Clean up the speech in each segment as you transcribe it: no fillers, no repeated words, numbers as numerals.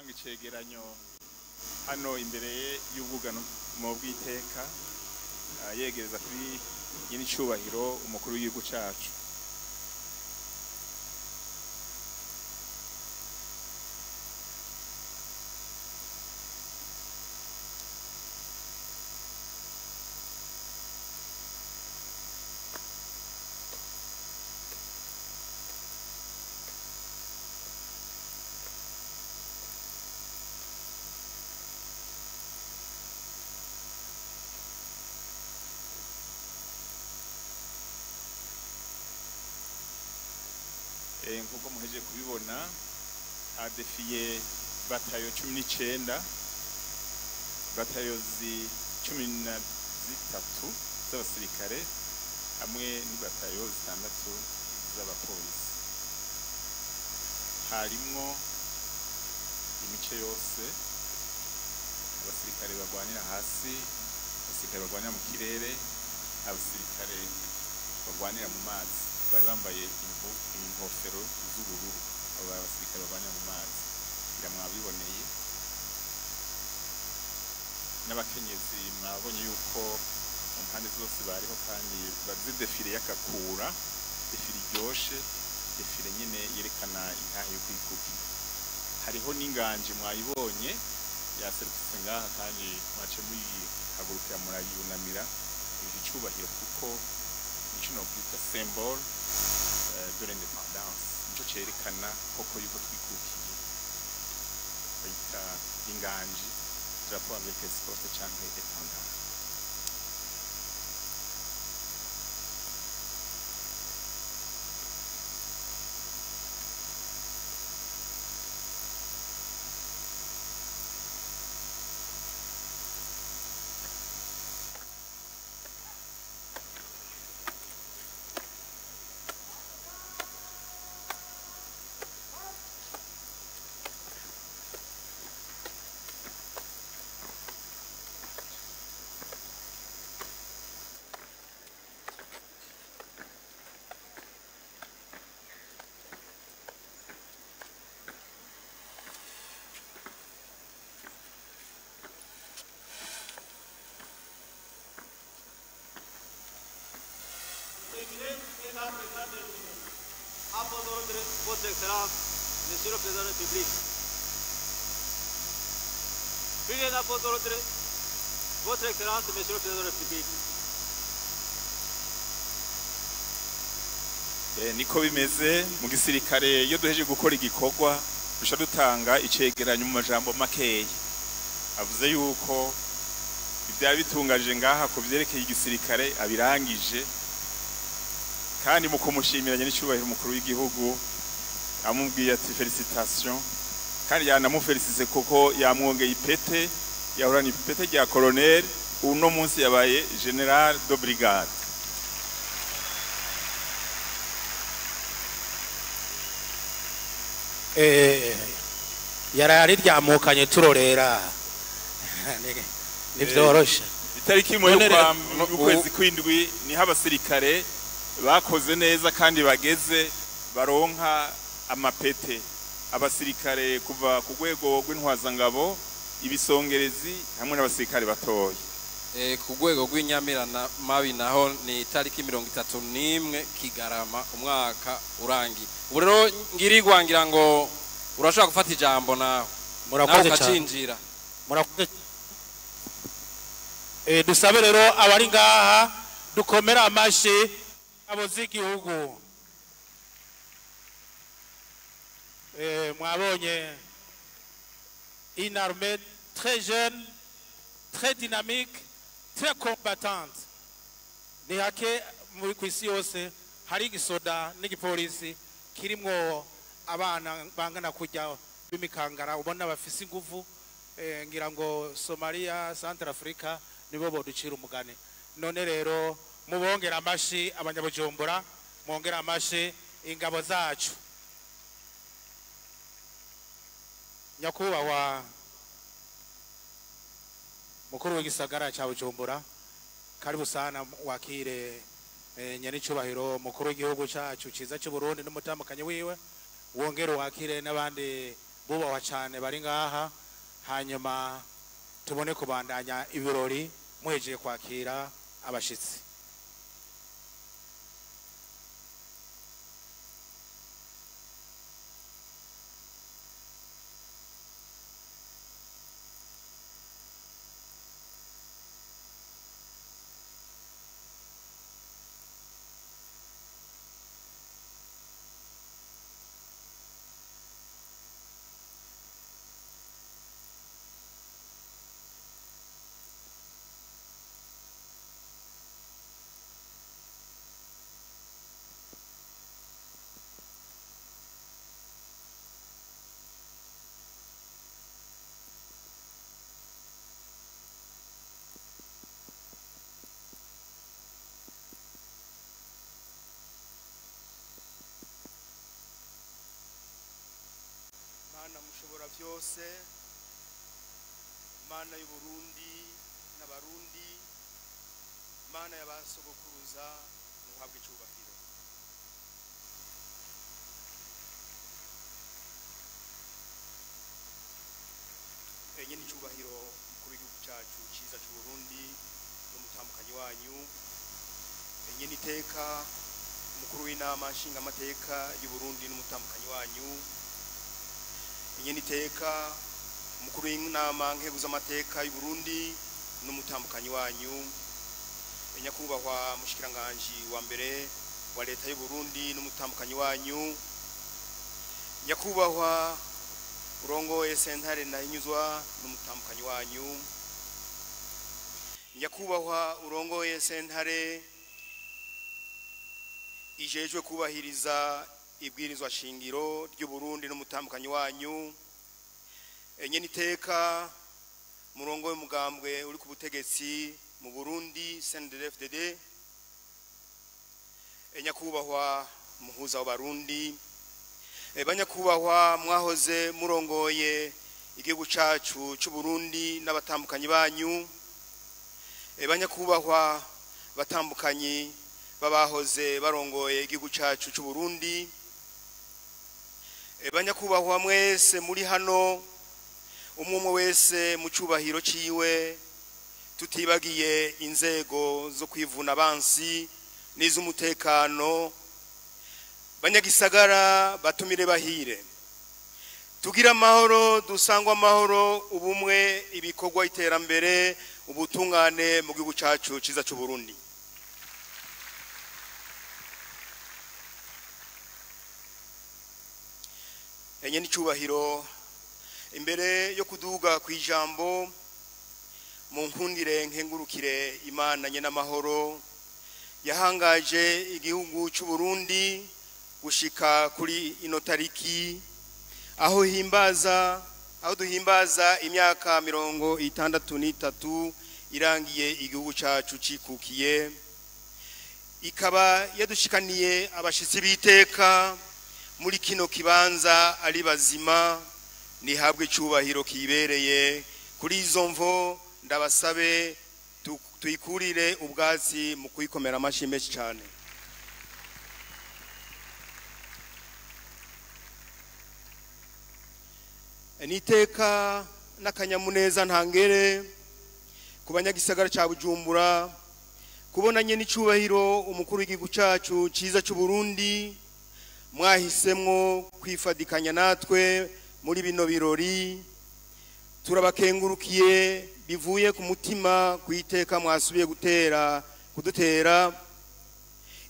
Gutanga icegeranyo hano imbere y'ubwugamo bw'iteka, yegereza kuri nyenicubahiro umukuru w'igihugu cacu. Nkuko muheje kubibona, hadefiye batayo 19, batayo 13 z'abasirikare hamwe n'ibatayo 6 z'abapolisi. Harimwo imice yose, abasirikare bagwanira hasi, abasirikare bagwanira mu kirere, abasirikare bagwanira mu mazi. Bari bambaye inkofero z'ubururu, abo abasirikare bagwanira mu mazi, ngira mwabiboneye. N'abakenyezi mwabonye yuko mu mpande zose bariho, kandi bazi défilé y'akakura, défilé iryoshe, défilé nyene yerekana intahe yo kwikukira. Hariho n'inganji mwayibonye yaserutse ngaha, kandi mwace muyihagurukira murayunamira icubahiro, kuko nico nokwita symbole de l'indépendance, nico cerekana koko yuko twikukiye. Bayita inganji, drapeau avec escorte canke étendard. À vos ordres, Votre Excellence, Monsieur le Président de la République. Priez à vos ordres, Votre Excellence, Monsieur le Président de la République. Niko bimeze mu gisirikare, iyo duheje gukora igikorwa duca dutanga icegeranyo mu majambo makeya. Avuze yuko ivyari bitunganije ngaha ku vyerekeye igisirikare abirangije, kandi mu kumushimira nyenicubahiro umukuru w'igihugu amubwiye ati félicitations, kandi yanamufelicise kuko yamwongeye ipete. Yahorana ipete rya colonel, uno munsi yabaye général de brigade. Yaraye ariryamukanye turorera, ntivyoroshe. Itariki 1 None y'ukwezi kw'indwi niho abasirikare bakoze neza kandi bageze baronka amapete. Abasirikare kuva ku rwego rw'intwazangabo, ibisongerezi hamwe n'abasirikare batoya. Ku rwego rw'inyamirana mabi naho ni itariki 31 Kigarama umwaka urangiye. Ubu rero ngirirwa ngira ngo urashobora gufata ijambo nawe. Murakoze Nawe cyane. ukacinjira. Murakoze. Dusabe rero abari ngaha dukomere amashi abo z'igihugu. Mwabonye une armée très jeune, très dynamique, très combattante. Ni hake muri ku isi yose hari igisoda n'igipolisi kirimwo abana bangana kujya b'imikangara, ubona bafise inguvu. Ngira ngo Somalia, Central Africa nibo boducira umugani. None rero mubongera amashi abanyabujumbura, mwongera amashi ingabo zacu. Nyakubahwa mukuru w'igisagara cya Bujumbura, karibu sana, wakire nyenicubahiro mukuru w'igihugu cyacu ciza cy'u Burundi n'umutamukanyi wiwe, wongere wakire n'abandi. bubahwa cyane bari ngaha, hanyuma tubone kubandanya ibirori muhejeje kwakira abashitsi. Mana mushobora byose, Mana y'Uburundi n'Abarundi, Mana y'abasogokuruza, muhabwe icyubahiro. Enye n'icyubahiro mukuru w'igihugu cyacu cyiza cy'u Burundi n'umutambukanyi wanyu, enye n'iteka umukuru w'inama nshingamateka y'u Burundi n'umutambukanyi wanyu, enye n'iteka umukuru w'inama nkeguzamateka y'u Burundi n'umutambukanyi wanyu, nyakubahwa mushikiranganji wa mbere wa leta y'u Burundi n'umutambukanyi wanyu, nyakubahwa urongoye sentare Ntahinyuzwa n'umutambukanyi wanyu, nyakubahwa urongoye sentare ijejwe kubahiriza ibwirizwa shingiro ry'u Burundi n'umutambukanyi wanyu, enye niteka murongo w'umugambwe uri ku butegetsi mu Burundi CNDD-FDD, nyakubahwa muhuza w'Abarundi, banyakubahwa mwahoze murongoye igihugu cacu c'u Burundi n'abatambukanyi banyu, banyakubahwa batambukanyi babahoze barongoye igihugu cacu c'u Burundi, banyakubahwa mwese muri hano, umwe wese mu cyubahiro ciwe, tutibagiye inzego zo kwivuna abansi n'iz'umutekano, banyagisagara batumire bahire, tugira amahoro, dusangwa amahoro, ubumwe, ibikorwa, iterambere, ubutungane mu gihugu cacu ciza c'u Burundi. Enye n'icyubahiro, imbere yo kuduga ku ijambo, mu nkundire nkengurukire Imana nye n'amahoro yahangaje igihugu cy'u Burundi gushika kuri ino tariki, aho duhimbaza imyaka 63 irangiye igihugu cacu cikukiye, ikaba yadushikaniye abashitsi b'iteka muri kino kibanza ari bazima, nihabwe icyubahiro kibereye. Kuri izo mvo ndabasabe tuyikurire ubwatsi mu kuyikomera amashyi menshi cyane. Niteka n'akanyamuneza ntangere ku banyagisagara ca Bujumbura kubona nye n'icubahiro umukuru w'igihugu cacu ciza c'u Burundi mwahisemwo kwifadikanya natwe muri bino birori. Turabakengurukiye bivuye ku mutima kwiteka mwasubiye kudutera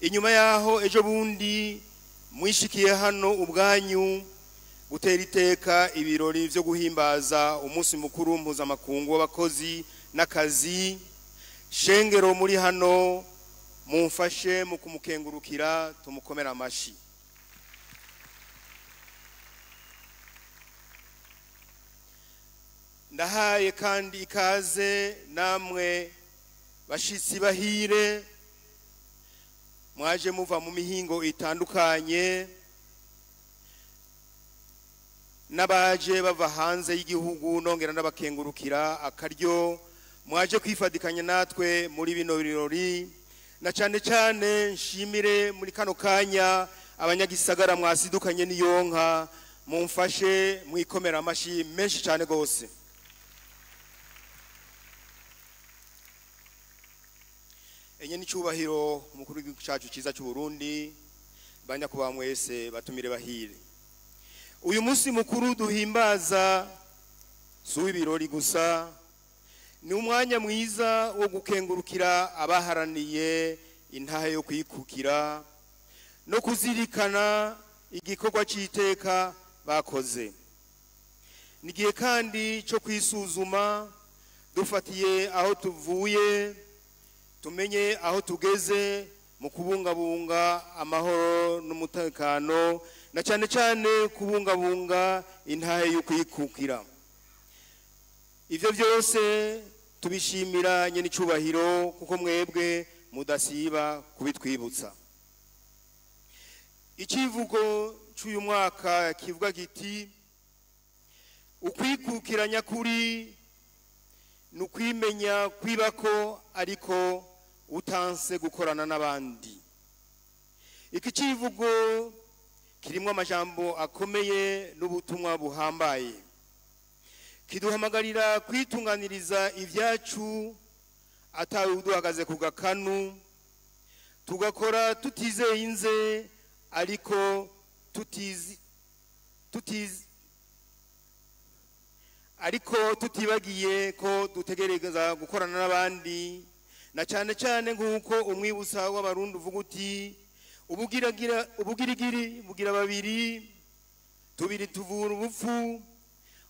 inyuma yaho ejo bundi mwishikiye hano ubwanyu gutera iteka ibirori vyo guhimbaza umunsi mukuru mpuzamakungu w'abakozi n'akazi. Shengero muri hano mumfashe mu kumukengurukira, tumukomera amashi. Ndahaye kandi ikaze namwe bashitsi bahire mwaje muva mu mihingo itandukanye, n'abaje bava hanze y'igihugu, nongera n'abakengurukira akaryo mwaje kwifadikanya natwe muri bino birori. Na cyane cyane nshimire muri kano kanya abanyagisagara mwasidukanye n'iyonka Mumfashe mwikomera amashi menshi cyane gose. Enye n'icubahiro umukuru w'igihugu cyacu cyiza cy'u Burundi, banyakubaha mwese batumire bahire, uyu munsi mukuru duhimbaza si uw'ibirori gusa, ni umwanya mwiza wo gukengurukira abaharaniye intahe yo kwikukira no kuzirikana igikorwa cy'iteka bakoze. Ni igihe kandi cyo kwisuzuma dufatiye aho tuvuye, tumenye aho tugeze mu kubungabunga amahoro n'umutekano, na cyane cyane kubungabunga intahe yo kwikukira. Ivyo byose tubishimira nyene icubahiro, kuko mwebwe mudasiba kubitwibutsa. Ikivugo cy'uyu mwaka kivuga giti: ukwikukira nyakuri ni ukwimenya kwibako ariko utanse gukorana n'abandi. Iki kivugo kirimo amajambo akomeye n'ubutumwa buhambaye, kiduhamagarira kwitunganiriza ibyacu atawe uduhagaze ku gakanu, tugakora tutizeye inze ariko tutizi tutizi ariko tutibagiye ko dutegereza gukorana n'abandi, na cyane cyane nk'uko umwibutsa w'Abarundi uvuga uti: ubugiragira ubugirigiri bugira babiri, tubiri tuvura ubupfu,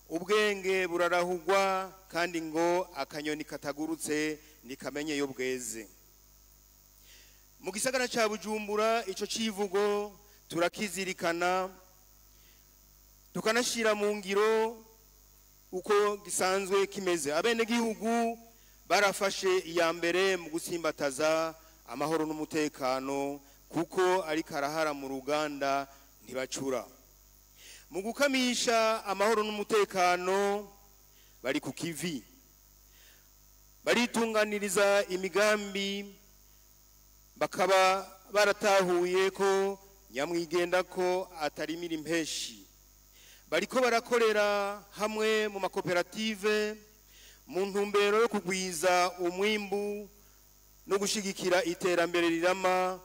ubwenge burarahugwa, kandi ngo akanyoni katagurutse ntikamenye yo bweze. Mu gisagara ca Bujumbura ico civugo turakizirikana, tukanashira mu ngiro uko gisanzwe kimeze. Abenegihugu barafashe iya mbere mu gusimbataza amahoro n'umutekano, kuko ari karahara mu ruganda ntibacura. Mu gukamisha amahoro n'umutekano bari ku kivi, baritunganiriza imigambi, bakaba baratahuye ko nyamwigenda ko atarimira impeshi. Bariko barakorera hamwe mu makoperative mu ntumbero yo kugwiza umwimbu no gushigikira iterambere rirama,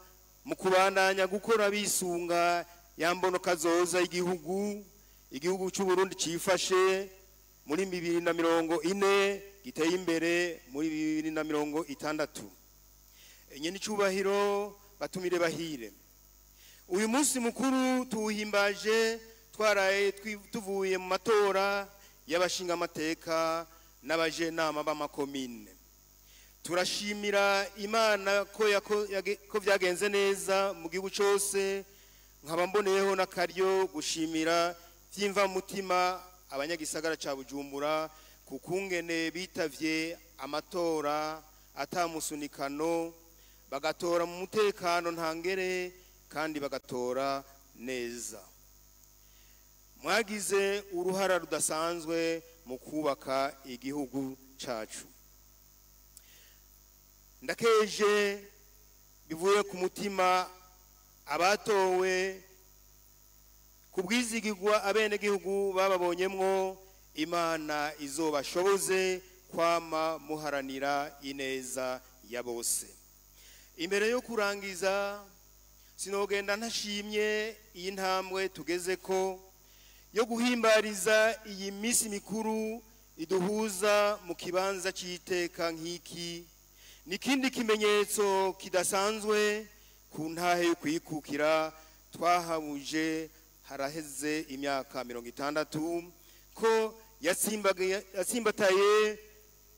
mu kubandanya gukora bisunga yambono kazoza igihugu cy'u Burundi cifashe muri 2040 giteye imbere muri 2060. Enye n'icubahiro batumire bahire, uyu munsi mukuru tuwuhimbaje twaraye tuvuye mu matora y'abashinga amateka n'abajenama b'amakomine. Turashimira Imana ko vyagenze neza mu gihugu cyose, nkaba mboneyeho n'akaryo gushimira vy'imvamutima abanyagisagara ca Bujumbura kukungene bitavye amatora atamusunikano, bagatora mu mutekano ntangere kandi bagatora neza. Mwagize uruhara rudasanzwe mu kubaka igihugu cacu. Ndakeje bivuye ku mutima abatowe kubwizigirwa abenegihugu bababonyemwo. Imana izobashoboze kwama muharanira ineza ya bose. Imbere yo kurangiza, sinogenda ntashimye iyi ntambwe tugeze ko yo guhimbariza iyi minsi mikuru iduhuza mu kibanza cy'iteka nk'iki. Nikindi kimenyetso kidasanzwe ku ntahe yo kwikukira twahabuje haraheze imyaka 60 ko yatsimbataye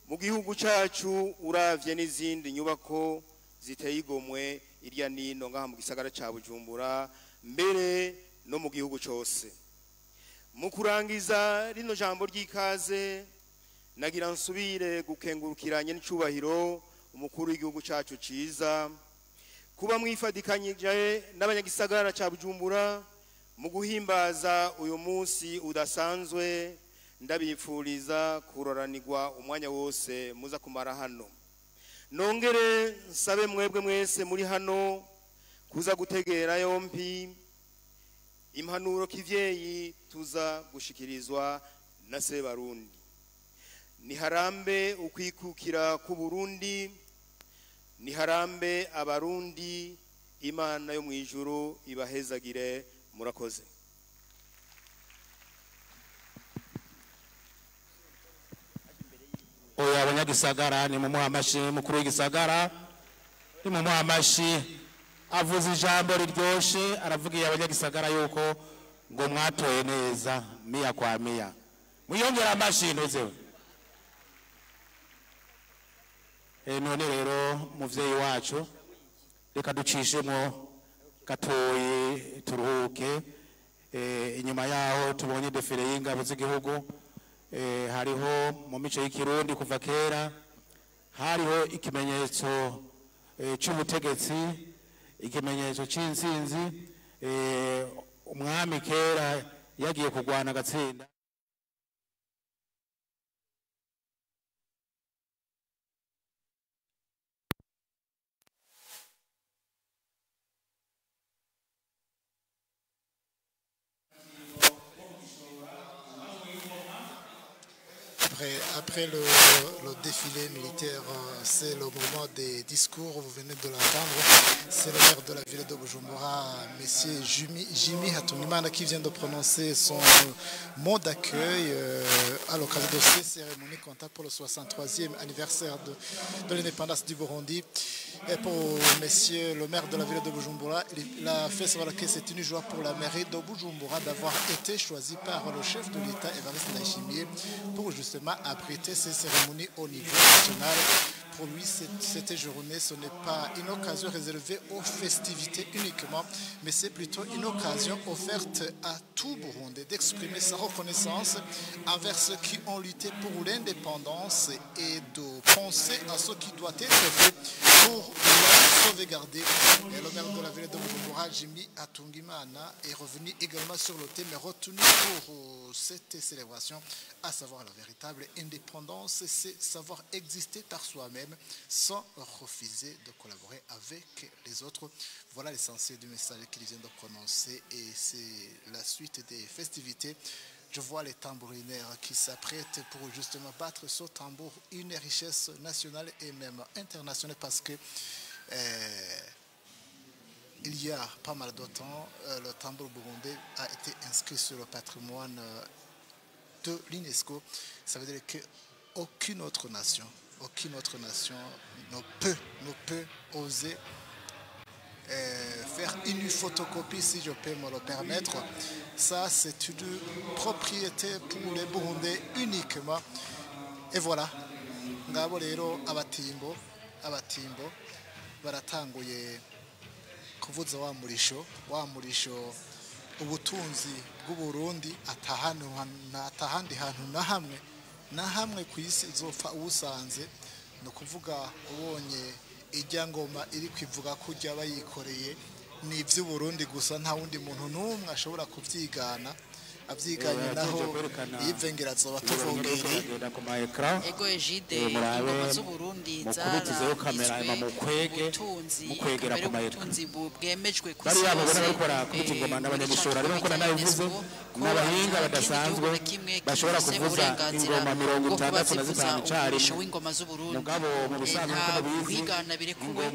mu gihugu cyacu, uravye n'izindi nyubako ziteye igomwe irya nino ngaha mu gisagara ca Bujumbura, mbere no mu gihugu cyose. Mu kurangiza rino jambo ry'ikaze, nagira nsubire gukengurukiranye n'icubahiro umukuru w'igihugu cyacu ciza kuba mwifadikanyije n'abanyagisagara ca Bujumbura mu guhimbaza uyu munsi udasanzwe. Ndabifuriza kuroranirwa umwanya wose muza kumara hano. Nongere nsabe mwebwe mwese muri hano kuza gutegera yompi Impanuro kivyeyi tuza gushikirizwa na Sebarundi. Niharambe ukwikukira ku Burundi, niharambe abarundi, Imana yo mwijuru ibahezagire. Murakoze. Oya abanyagisagara ni mumuha amashi, mukuru w'igisagara ni mumuha amashi, avuze ijambo riryoshe, aravugiye abanyagisagara yuko ngo mwatoye neza mia kwa mia. Mwiyongera amashi ntuzewe. None rero muvyeyi wacu reka ducishemo gatoyi turuhuke. Inyuma yaho tubonye defile y'ingabo z'igihugu, hariho mu mico y'ikirundi kuva kera hariho ikimenyetso cy'ubutegetsi, ikimenyetso c'intsinzi. Umwami kera yagiye kurwana agatsinda. Après le défilé militaire, c'est le moment des discours, vous venez de l'entendre. C'est le maire de la ville de Bujumbura, monsieur Jimmy Hatungimana, qui vient de prononcer son mot d'accueil à l'occasion de ces cérémonies comptables pour le 63e anniversaire de l'indépendance du Burundi. Et pour monsieur le maire de la ville de Bujumbura, il a fait savoir que c'est une joie pour la mairie de Bujumbura d'avoir été choisi par le chef de l'État, Evariste Ndayishimiye, pour justement abriter ces cérémonies au niveau national. Pour lui, cette journée, ce n'est pas une occasion réservée aux festivités uniquement, mais c'est plutôt une occasion offerte à tout Burundais d'exprimer sa reconnaissance envers ceux qui ont lutté pour l'indépendance et de penser à ce qui doit être fait pour la sauvegarder. Et le maire de la ville de Bujumbura, Jimmy Hatungimana, est revenu également sur le thème retenu pour cette célébration, à savoir la véritable indépendance, c'est savoir exister par soi-même sans refuser de collaborer avec les autres. Voilà l'essentiel du message qu'il vient de prononcer et c'est la suite des festivités. Je vois les tambourinaires qui s'apprêtent pour justement battre ce tambour, une richesse nationale et même internationale, parce que il y a pas mal de temps, le tambour burundais a été inscrit sur le patrimoine de l'UNESCO. Ça veut dire qu'aucune autre nation, aucune autre nation ne peut oser faire une photocopie, si je peux me le permettre. Ça, c'est une propriété pour les Burundais uniquement. Et voilà. Ngabo rero abatimbo baratanguye kuvuza wa murisho ubutunzi bw'u Burundi atahandi hantu na hamwe ku isi uzopfa ubusanze. No kuvuga ubonye ijya ngoma iri kwivuga ko ujya bayikoreye ni iby'u Burundi gusa, nta wundi muntu n'umwe ashobora kubyigana. Abyiganye naho yivengera azoba tuvogereye. Ego Egide, ingoma z'Uburundi zaragizwe ubutunzi, ubutunzi bwemejwe ku isi yose. N'abahinga badasanzwe bashobora kuvuza ingoma 65 icyarimwe w'ingoma z'Uburundi. Mugabo mu busanzwe nta kwigana birekuwe,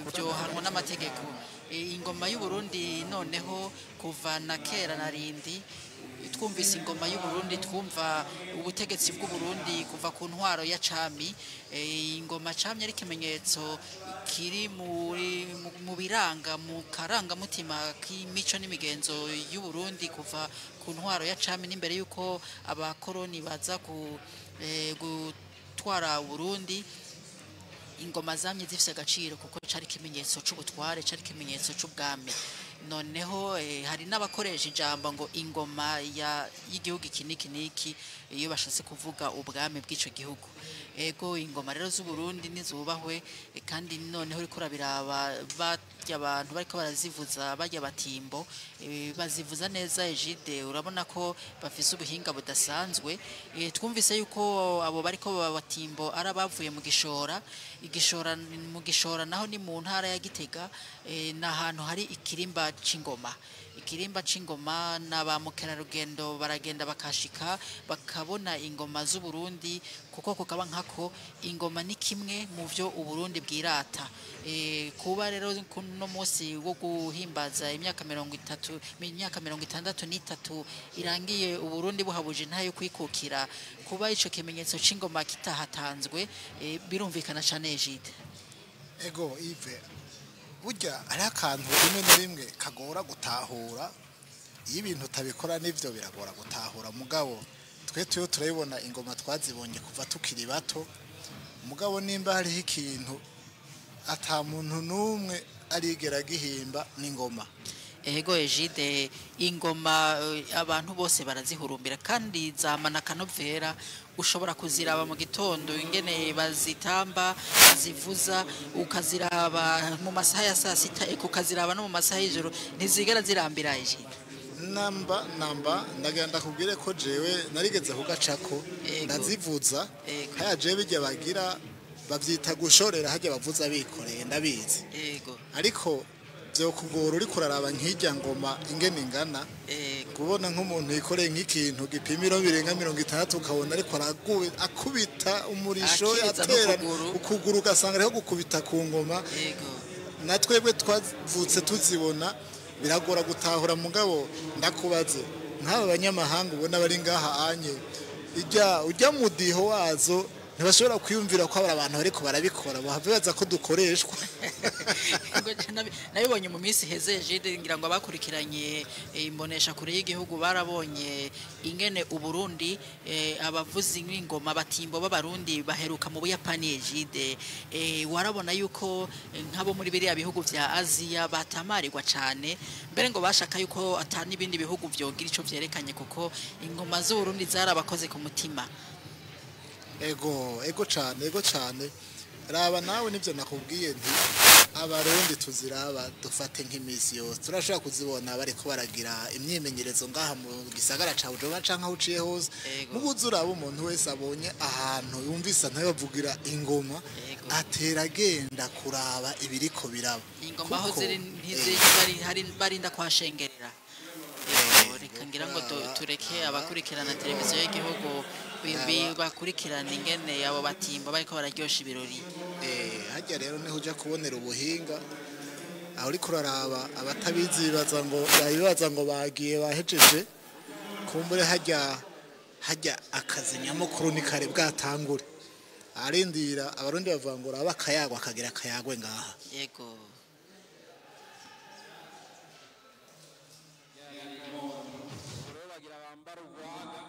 byohanwa n'amategeko. Ingoma y'Uburundi noneho kuva na kera na rindi twumvise ingoma y'Uburundi, twumva ubutegetsi bw'Uburundi kuva ku ntwaro ya cami. Ingoma cami ari ikimenyetso kiri mu biranga mu karangamutima k'imico n'imigenzo y'Uburundi kuva ku ntwaro ya cami n'imbere y'uko abakoroni baza gutwara Uburundi. Ingoma zamye zifise agaciro kuko cari ikimenyetso c'ubutware, cari ikimenyetso c'ubwami. Noneho hari n'abakoresha ijambo ngo ingoma y'igihugu iki n'iki n'iki iyo bashatse kuvuga ubwami bw'ico gihugu. Ego, ingoma rero z'Uburundi nizubahwe, kandi noneho uriko urabiraba barya abantu bariko barazivuza, barya batimbo, bazivuza neza. Egide, urabona ko bafise ubuhinga budasanzwe. Twumvise yuko abo bariko babatimbo ari abavuye mu Gishora. Igishora, mu Gishora naho ni mu ntara ya Gitega, ni ahantu hari ikirimba c'ingoma. Ikirimba c'ingoma na ba mukerarugendo baragenda bakashika bakabona ingoma z'Uburundi, kuko kukaba nkako ingoma ni kimwe mu vyo Uburundi bwirata. Kuba rero kuno munsi wo guhimbaza imyaka 30, imyaka 63 irangiye Uburundi buhabuje ntayo kwikukira, kuba ico kimenyetso c'ingoma kitahatanzwe, birumvikana cane, Egide. Ego Yves, burya ari akantu rimwe na rimwe kagora gutahura. Iyo ibintu utabikora nivyo biragora gutahura, mugabo twe tuyo turabibona, ingoma twazibonye kuva tukiri bato. Mugabo nimba hariho ikintu ata muntu n'umwe arigera gihimba, n'ingoma. Ego Egide, ingoma abantu bose barazihurumbira kandi zamana akanovera. Ushobora kuziraba mu gitondo ingene bazitamba, bazivuza, ukaziraba mu masaha ya saa sita, eka ukaziraba no mu masaha y'ijoro, ntizigera zirambira, Egide. Namba namba, ndagira ndakubwire ko jewe narigeze kugacako ndazivuza. Haya, jewe bijya bagira bavyita gushorera, hajya bavuza bikoreye, ndabizi. Ariko byo kugora uri kuraraba nk'ijya ngoma ingene ingana, kubona nk'umuntu yikoreye nk'ikintu gipima ibiro birenga 60, ukabona ariko akubita umurisho, Akiriza atera n'ukuguru. Ukuguru ugasanga ariho gukubita ku ngoma. Na twebwe twavutse tuzibona, biragora gutahura. Mugabo ndakubaze, nk'aba banyamahanga ubona bari ngaha anye, ijya ujya mudiho wazo ntibashobora kwiyumvira ko hari abantu bariko barabikora, bahava bibaza ko dukoreshwa. Ngo nabibonye mu minsi iheze, Egide, ngira ngo abakurikiranye imbonesha kure y'igihugu barabonye ingene Uburundi, abavuzi b'ingoma batimbo b'Abarundi baheruka mu Buyapani. Egide, warabona yuko nk'abo muri biriya bihugu vya Aziya batamarirwa cane, mbere ngo bashaka yuko ata n'ibindi bihugu vyogira ico vyerekanye, kuko ingoma z'Uburundi zarabakoze ku mutima. Ego, ego cane, ego cane. Raba nawe, nivyo nakubwiye nti Abarundi tuziraba dufate nk'imisi yose, turashobora kuzibona bariko baragira imyimenyerezo ngaha mu gisagara ca Bujumbura canke aho uciye hose. Mubuze uraba umuntu wese abonye ahantu yumvise ntabavugira ingoma, atera agenda kuraba ibiriko biraba. Ingoma aho Kuko, ziri ntiziri barinda kuhashengerera. Yego, reka ngira ngo tureke abakurikirana televiziyo y'igihugu bakurikirana ingene abo batimbo bariko bararyosha ibirori. Harya rero niho uja kubonera ubuhinga. Aho uriko uraraba, abatabizi bibaza ngo babibaza ngo bagiye bahejeje. Kumbure harya harya akazi nyamukuru ni kare bwatangure, arindira. Abarundi bavuga ngo uraba akayagwa akagira akayagwe ngaha. Yego. Bagira bambara urwaga.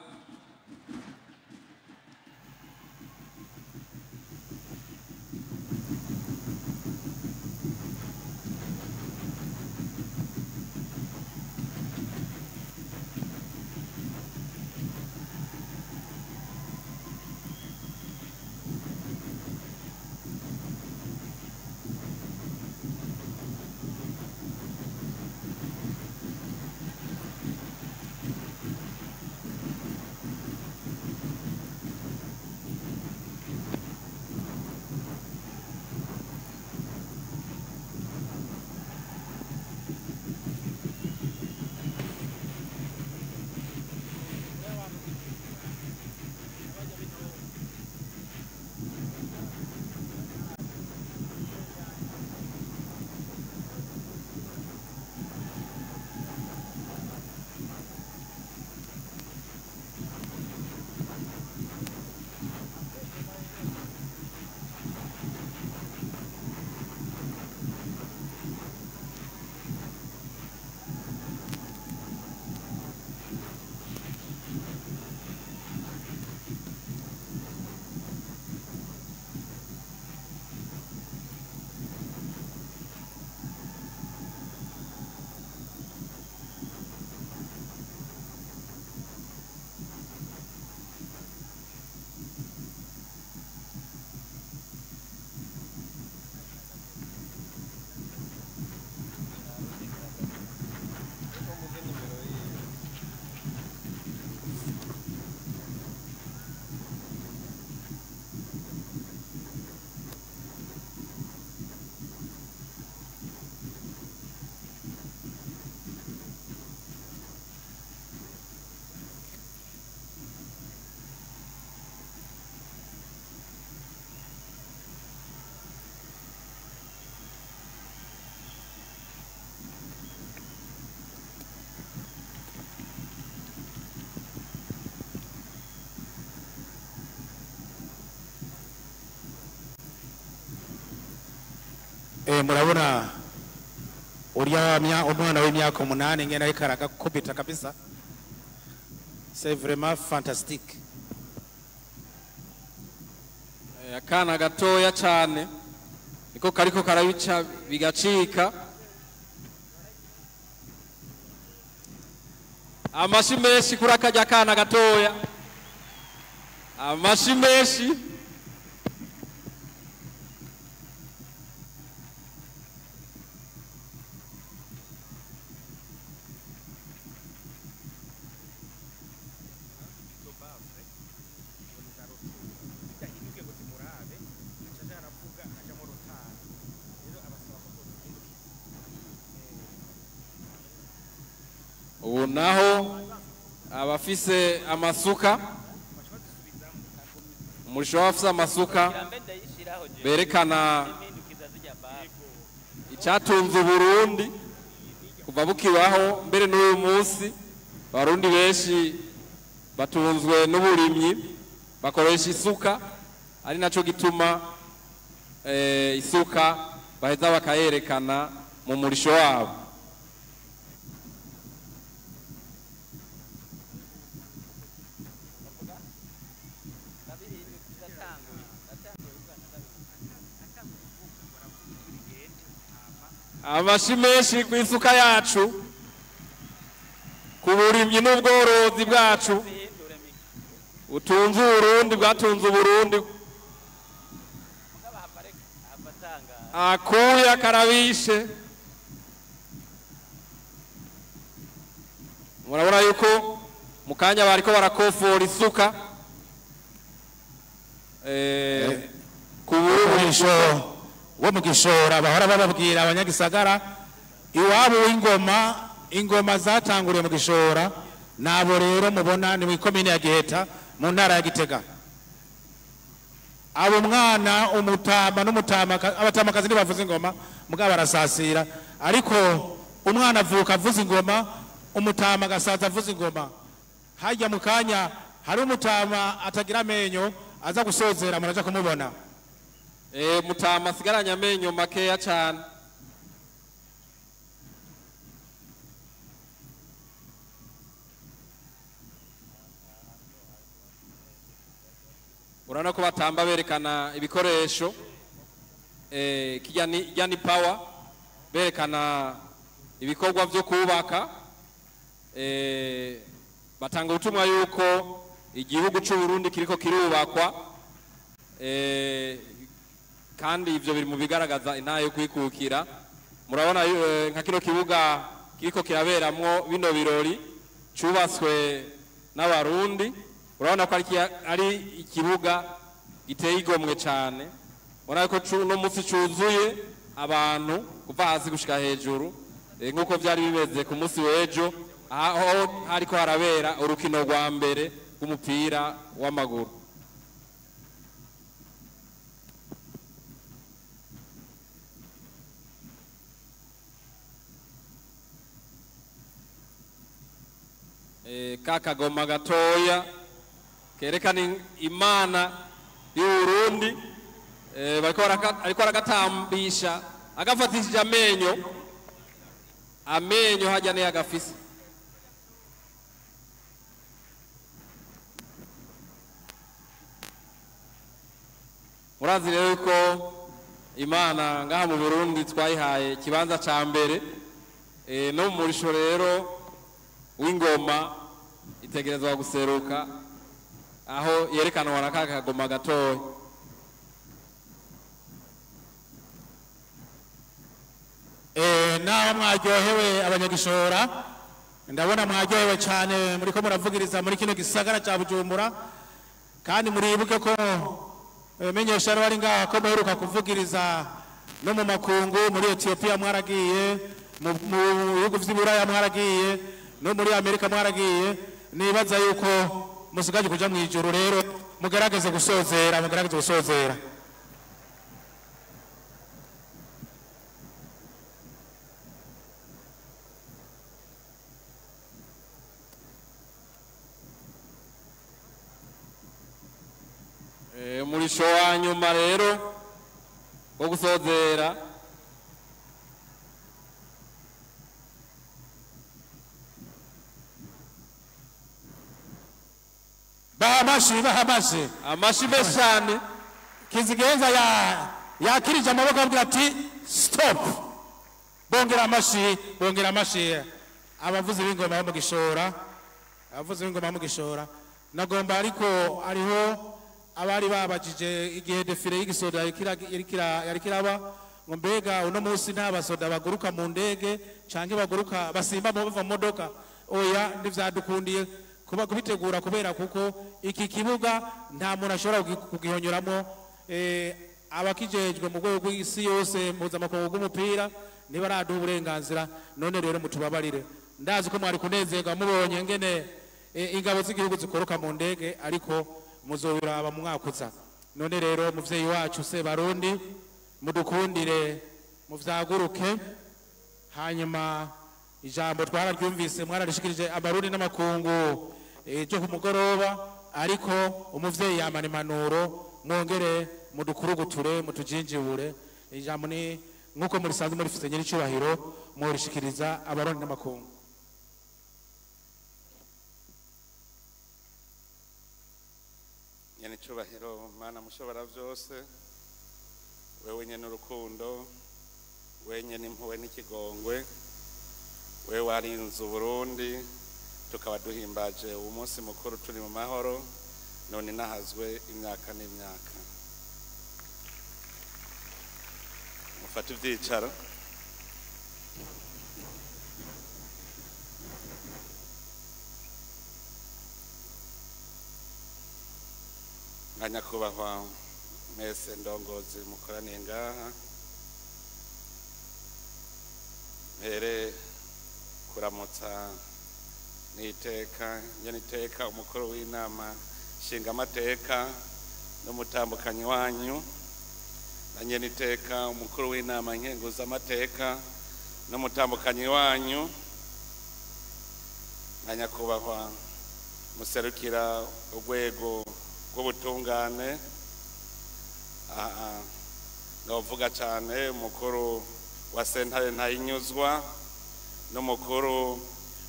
Murabona urya umwana w'imyaka 8 ngena ariko aragakubita kabisa. C'est vraiment fantastique. Akana gatoya cyane niko kariko karabica bigacika. Amashi menshi kuri akajya kana gatoya, amashi menshi. Ubu naho abafise amasuka, umurisho w'abafise amasuka berekana icyatunze Uburundi kuva bukibaho mbere n'uyu munsi. Abarundi benshi batunzwe n'uburimyi, bakoresha isuka, ari naco gituma isuka baheza bakayerekana mu murisho wabo. Amashi menshi ku isuka yacu, ku burimyi n'ubworozi bwacu utunze Uburundi, bwatunze Uburundi. Akuya karabishe. Murabona yuko mu kanya bariko barakofora isuka ku burisho wo mu Gishora. Bahora bababwira abanyagisagara iwabo w'ingoma, ingoma zatanguriye mu Gishora. Nabo rero mubona ni mu komine ya Giheta mu ntara ya Gitega. Abo mwana umutama n'umutama, abatamakazi ntibavuza ingoma mugabo barasasira, ariko umwana avuka avuza ingoma, umutama agasaza avuza ingoma. Hajya mu kanya hari umutama atagira amenyo aza gusozera, muraja kumubona. Mutama asigaranye amenyo makeya cyane. Urabona ko batamba berekana ibikoresho, kijya ni power, berekana ibikorwa byo kubaka. Batanga ubutumwa yuko igihugu cy'u Burundi kiriko kirubakwa, kandi ivyo biri mu bigaragaza intahe yo kwikukira. Murabona nka kino kibuga kiriko kiraberamwo bino birori cubatswe n'Abarundi. Urabona ko ari ikibuga giteye igomwe cyane. Urabona ko no munsi cuzuye abantu kuva hasi gushika hejuru, nkuko vyari bimeze ku munsi w'ejo aho hariko harabera urukino rwa mbere rw'umupira w'amaguru. Kakagoma gatoya kerekana imana y'Uburundi, bariko ariko aragatambisha agafatishije amenyo, amenyo hajya ne agafise. Murazi rero ko imana ngaha mu Burundi twayihaye ikibanza ca mbere, no mu murisho rero w'ingoma itegerezwa guseruka aho yerekanwa na kakagoma gatoya. Naho mwaryohewe abanyagishora, ndabona mwaryohewe cyane muriko muravugiriza muri kino gisagara cya Bujumbura, kandi muribuke ko menyesha bari ngaha ko muheruka kuvugiriza no mu makungu, muri Ethiopia mwaragiye, mu bihugu vy'Iburaya mwaragiye, no muri Amerika mwaragiye. Nibaza yuko musigaje kuja mu ijuru, rero mugerageze gusozera, mugerageze gusozera. Umurisho wa nyuma rero wo gusozera Bahamashi, bahamashi. Amashi menshi cyane. Kizigenza ya yakirije amaboko avuga ati stop. Bongera amashi, bongera amashi. Abavuzi b'ingoma bo mu Gishora, abavuzi b'ingoma mu Gishora. Nagomba ariko ariho abari babajije igihe défilé y'igisoda yari kiraba ngo mbega uno munsi nta basoda baguruka mu ndege canke baguruka basimba bava mu modoka. Oya, ntivyadukundiye kuba kubitegura kubera kuko iki kibuga nta muntu ashobora kugihonyoramo. Abakijejwe mu rwego rw'isi yose mpuzamakungu rw'umupira ntibaraduha uburenganzira. None rero mutubabarire, ndazi ko mwari kunezerwa mubonye ngene ingabo z'igihugu zikoroka mu ndege, ariko muzobiraba mu mwaka uza. None rero muvyeyi wacu se Barundi, mudukundire muvyaguruke. Hanyuma ijambo twararyumvise, mwararishikirije abarundi n'amakungu ejo ku mugoroba, ariko umuvyeyi yamana impanuro, mwongere mudukuruguture mutujinjibure. Ijambo ni nkuko murisanzwe murifise nyir'icyubahiro, murishikiriza abarundi n'amakungu. Nyenicubahiro Mana mushobora byose, wewe nyene urukundo, wewe nyene impuhwe n'ikigongwe, wewe warinze Uburundi tukaba duhimbaje uwo munsi mukuru turi mu mahoro, none nahazwe imyaka n'imyaka. Mufate ivyicaro. Nka nyakubahwa mwese ndongozi mukoraniye ngaha, mpere kuramutsa n'iteka nyeniteka umukuru w'inama nshingamateka n'umutambukanyi wanyu, na nyeniteka umukuru w'inama nkenguzamateka n'umutambukanyi wanyu, na nyakubahwa muserukira urwego rw'ubutungane, ndavuga cyane umukuru wa sentare Ntayinyuzwa n'umukuru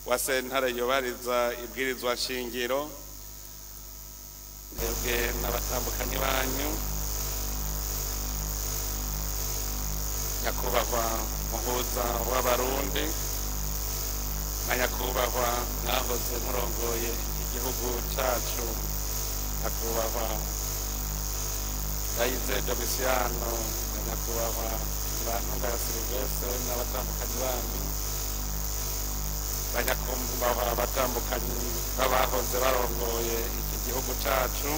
wa sentare yubahiriza ibwirizwa nshingiro, mwebwe n'abatambukanyi banyu, nyakubahwa muhuza w'abarundi na nyakubahwa mwahoze murongoye igihugu cyacu, nyakubahwa Ndayize Domitiyano na nyakubahwa Ntibantunganya Silivestre n'abatambukanyi banyu, banyakubahwa abatambukanyi b'abahoze barongoye iki gihugu cyacu,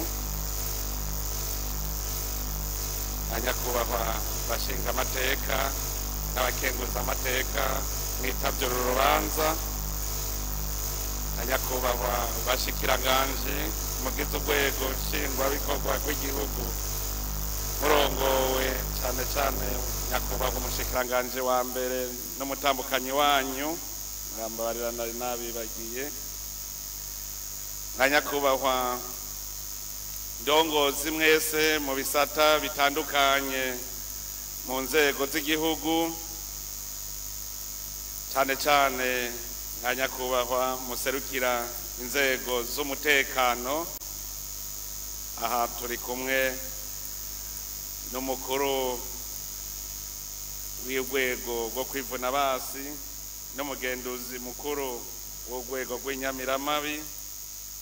na nyakubahwa bashinga amateka n'abakenguza amateka mwitavye uru rubanza, na nyakubahwa bashikiranganji mugize urwego nshingwabikorwa rw'igihugu murongowe cyane cyane nyakubahwa umushikiranganji wa mbere n'umutambukanyi wanyu, murambabarira nari nabibagiye, na nyakubahwa ndongozi mwese mu bisata bitandukanye mu nzego z'igihugu, cyane cyane nka nyakubahwa muserukira inzego z'umutekano. Aha turi kumwe n'umukuru w'urwego rwo kwivuna basi n'umugenduzi mukuru w'urwego rw'inyamiramabi,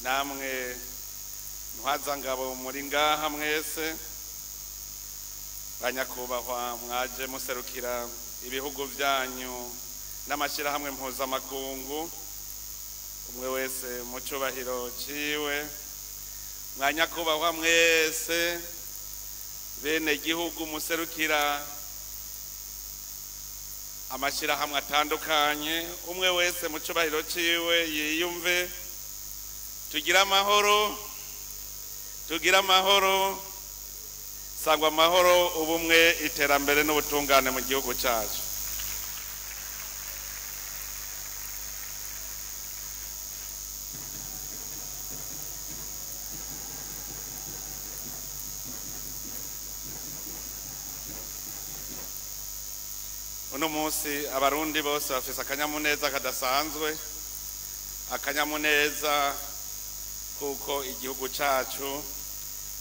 namwe ntwazangabo muri ngaha mwese, banyakubahwa mwaje muserukira ibihugu byanyu n'amashyirahamwe mpuzamakungu, umwe wese mu cyubahiro ciwe, mwanyakubahwa mwese bene gihugu muserukira amashyirahamwe atandukanye, umwe wese mu cyubahiro ciwe yiyumve. Tugira amahoro, tugira amahoro, sangwa amahoro, ubumwe, iterambere n'ubutungane mu gihugu cyacu. Uno munsi abarundi bose bafise akanyamuneza kadasanzwe, akanyamuneza Kuko igihugu cacu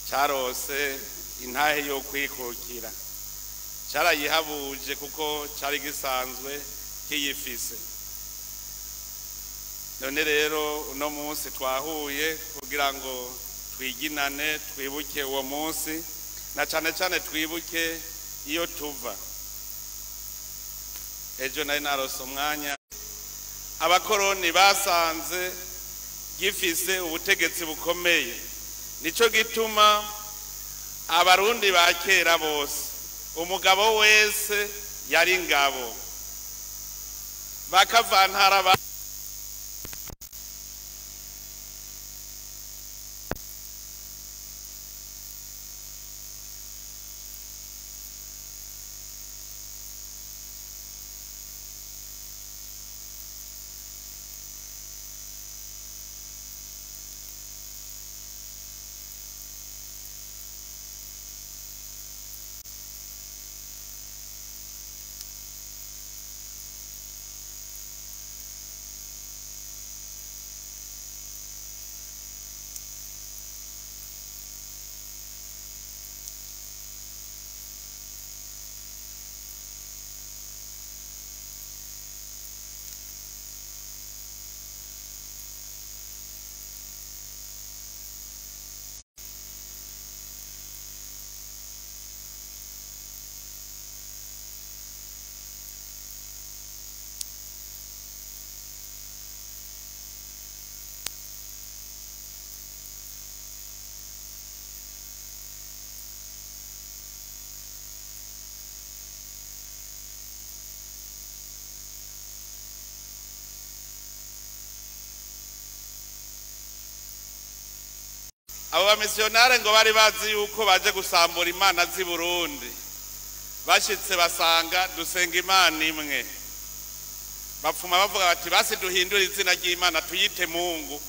carose intahe yo kwikukira, carayihabuje kuko cari gisanzwe kiyifise. None rero uno munsi twahuye kugira ngo twiginane, twibuke uwo munsi, na cane cane twibuke iyo tuva. Ejo nari narose umwanya, abakoroni basanze gifise ubutegetsi bukomeye. Nico gituma abarundi ba kera bose, umugabo wese yari ingabo, bakavantara. Abo bamisiyonare ngo bari bazi yuko baje gusambura imana z'i Burundi, bashitse basanga dusenga imana imwe, bapfuma bavuga bati basi duhindure izina ry'Imana tuyite Mungu,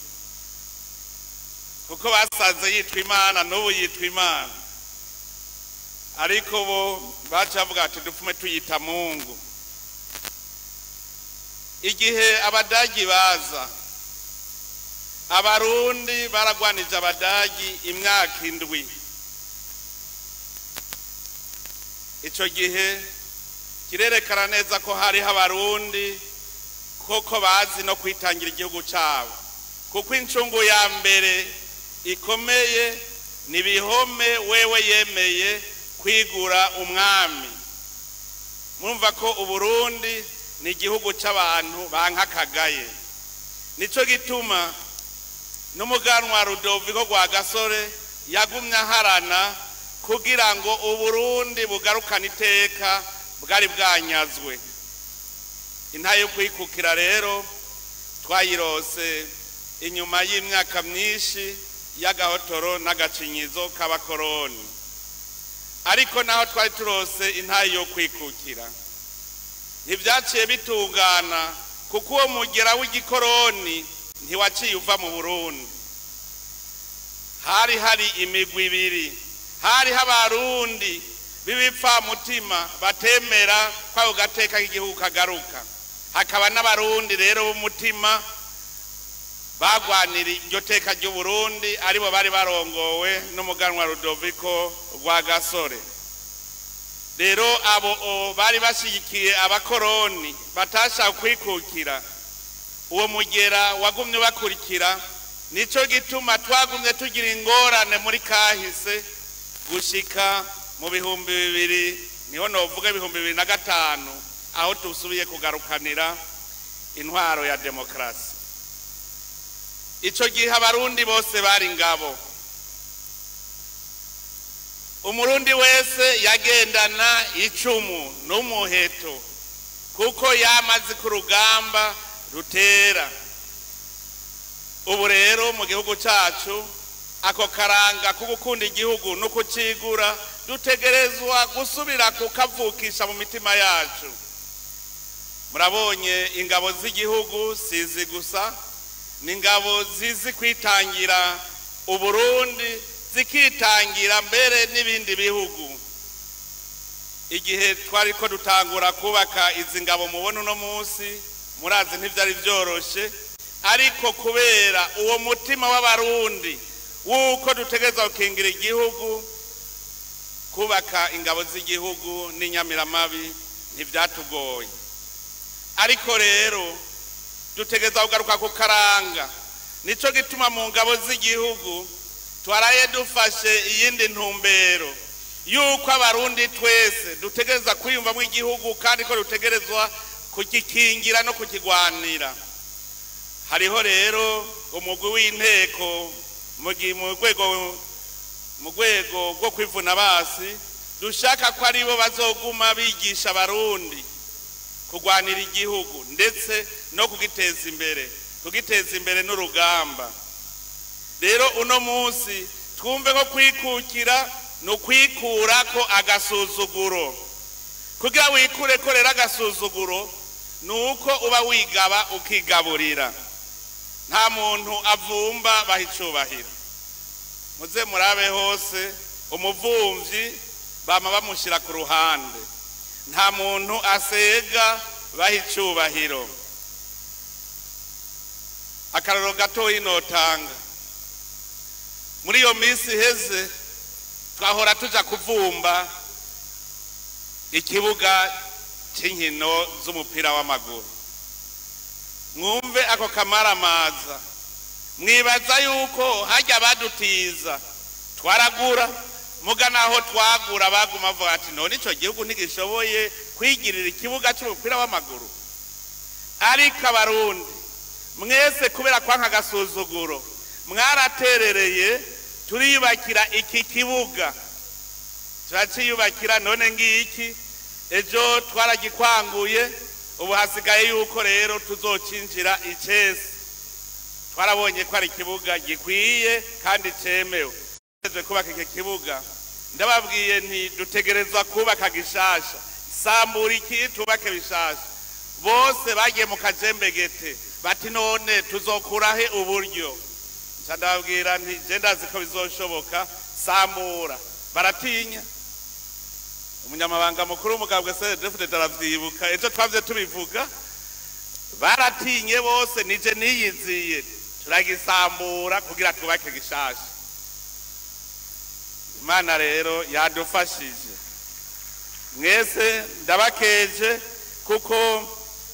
kuko basanze yitwa Imana n'ubu yitwa Imana, ariko bo baca bavuga bati dupfume tuyita Mungu. Igihe abadagi baza, abarundi baragwanije abadagi imyaka 7. Ico gihe kirerekana neza ko hariho abarundi koko bazi no kwitangira igihugu cabo, kuko incungu ya mbere ikomeye ni Bihome wewe yemeye kwigura umwami. Murumva ko Uburundi ni igihugu c'abantu bankakagaye. Nico gituma n'umuganwa Rudoviko Rwagasore yagumye aharana kugira ngo Uburundi bugarukane iteka bwari bwanyazwe. Intahe yo kwikukira rero twayirose inyuma y'imyaka myinshi y'agahotoro n'agacinyizo k'abakoroni, ariko naho twari turose intahe yo kwikukira ntivyaciye bitungana, kuko uwo mugera w'igikoroni ntiwaciye uva mu Burundi. Hari imigwi ibiri, hariho abarundi b'ibipfamutima batemera ko ako gateka k'igihugu kagaruka, hakaba n'abarundi rero b'umutima bagwanira iryo teka ry'Uburundi, aribo bari barongowe n'umuganwa Rudoviko Rwagasore. Rero abo bari bashigikiye abakoroni batashaka kwikukira, uwo mugera wagumye bakurikira. Nico gituma twagumye tugira ingorane muri kahise gushika mu 2000, niho novuga 2005, aho tusubiye kugarukanira intwaro ya demokrasi. Ico gihe abarundi bose bari ingabo, umurundi wese yagendana icumu n'umuheto, kuko yamaze ku rugamba rutera. Ubu rero mu gihugu cacu ako karanga ko gukunda igihugu no kucigura dutegerezwa gusubira kukavukisha mu mitima yacu. Murabonye ingabo z'igihugu sizi gusa, ni ingabo zizi kwitangira Uburundi, zikitangira mbere n'ibindi bihugu. Igihe twari ko dutangura kubaka izi ngabo mubona uno munsi, murazi ntivyari vyoroshe. Ariko kubera uwo mutima w'abarundi w'uko dutegerezwa gukingira igihugu, kubaka ingabo z'igihugu n'inyamiramabi ntibyatugoye. Ariko rero dutegerezwa kugaruka ku karanga. Nico gituma mu ngabo z'igihugu twaraye dufashe iyindi ntumbero yuko abarundi twese dutegerezwa kwiyumvamo igihugu, kandi ko dutegerezwa kugikingira no kukigwanira. Hariho rero umugwi w'inteko mu rwego rwo kwivuna basi, dushaka ko aribo bazoguma bigisha abarundi kugwanira igihugu ndetse no kugiteza imbere, kugiteza imbere n'urugamba. Rero uno munsi twumve ko kwikukira ni ukwikura ko agasuzuguro. Kugira wikure ko rero agasuzuguro ni uko uba wigaba ukigaburira. Nta muntu avumba baha icubahiro. Muze murabe hose umuvumvyi bama bamushyira ku ruhande. Nta muntu asega baha icubahiro. Akararo gatoyi notanga, muri iyo minsi iheze twahora tuja kuvumba ikibuga cy'inkino z'umupira w'amaguru. Mwumve ako kamaramaza, mwibaza yuko hajya badutiza twaragura, muga naho twagura baguma bavuga ati none ico gihugu ntigishoboye kwigirira ikibuga cy'umupira w'amaguru. Ariko abarundi mwese kubera kwanka agasuzuguro mwaraterereye, turiyubakira iki kibuga, turaciyubakira. None ngiki ejo twaragikwanguye, ubu hasigaye yuko rero tuzocinjira icese. Twarabonye ko ari ikibuga gikwiye kandi cemewe. Kubaka iki kibuga ndababwiye nti dutegerezwa kubaka gishasha, sambura iki tubake bishasha. Bose bagiye mu kajembegete bati none tuzokurahe uburyo? Ndababwira nti je ndazi ko bizoshoboka, sambura. Baratinya. Umunyamabanga mukuru w'umugambwe CNDD-FDD aravyibuka, ejo twavye tubivuga. Baratinye bose, nije niyiziye, turagisambura kugira twubake gishasha. Imana rero yadufashije. Mwese ndabakeje kuko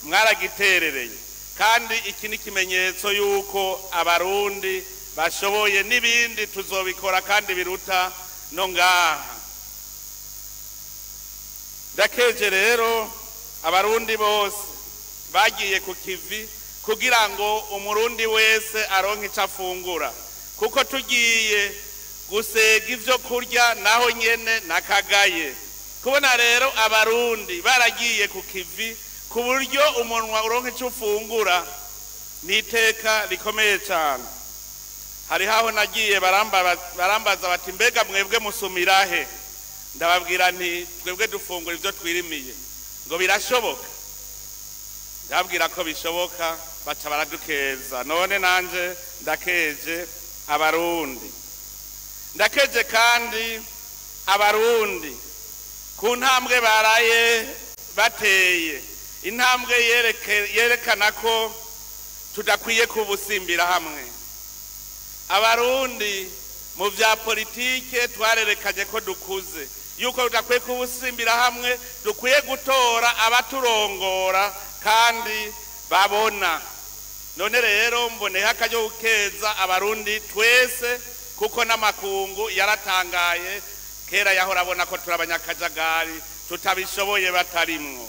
mwaragiterereye, kandi iki ni ikimenyetso yuko abarundi bashoboye, n'ibindi tuzobikora kandi biruta no ngaha. Ndakeje rero abarundi bose bagiye ku kivi kugira ngo umurundi wese aronke ico afungura, kuko tugiye gusega ivyo kurya naho nyene nakagaye. Kubona rero abarundi baragiye ku kivi ku buryo umunwa uronke ico ufungura ni iteka rikomeye cyane. Hari haho nagiye barambaza bati mbega mwebwe musumirahe? Ndababwira nti twebwe dufungura ivyo twirimiye. Ngo birashoboka? Ndababwira ko bishoboka, baca baradukeza. None nanje ndakeje abarundi. Ndakeje kandi abarundi ku ntambwe baraye bateye, intambwe yerekana ko tudakwiye kubusimbira hamwe. Abarundi mu vya politike twarerekanye ko dukuze, yuko tudakwiye kubusimbira hamwe, dukwiye gutora abaturongora kandi babona. None rero mboneho akaryo gukeza abarundi twese, kuko n'amakungu yaratangaye. Kera yahora abona ko turi abanyakajagari tutabishoboye batarimwo.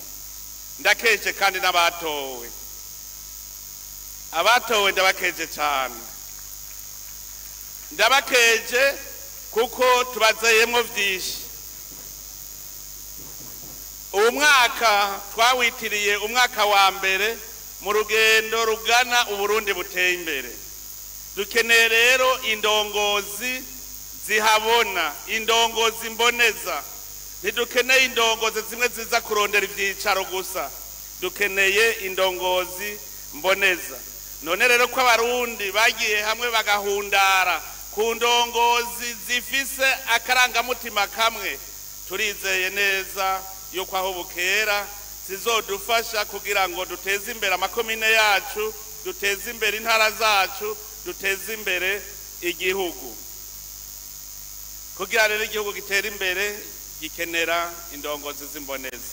Ndakeje kandi n'abatowe, abatowe ndabakeje cyane. Ndabakeje kuko tubazeyemwo vyinshi. Uwo mwaka twawitiriye umwaka wa mbere mu rugendo rugana Uburundi buteye imbere. Dukeneye rero indongozi zihabona, indongozi mboneza. Ntidukeneye indongozi zimwe ziza kurondera ivyicaro gusa, dukeneye indongozi mboneza. None rero ko abarundi bagiye hamwe bagahundara ku ndongozi zifise akarangamutima kamwe, turizeye neza yuko aho bukera zizodufasha kugira ngo duteze imbere amakomine yacu, duteze imbere intara zacu, duteze imbere igihugu. Kugira rero igihugu gitera imbere gikenera indongozi z'imboneza.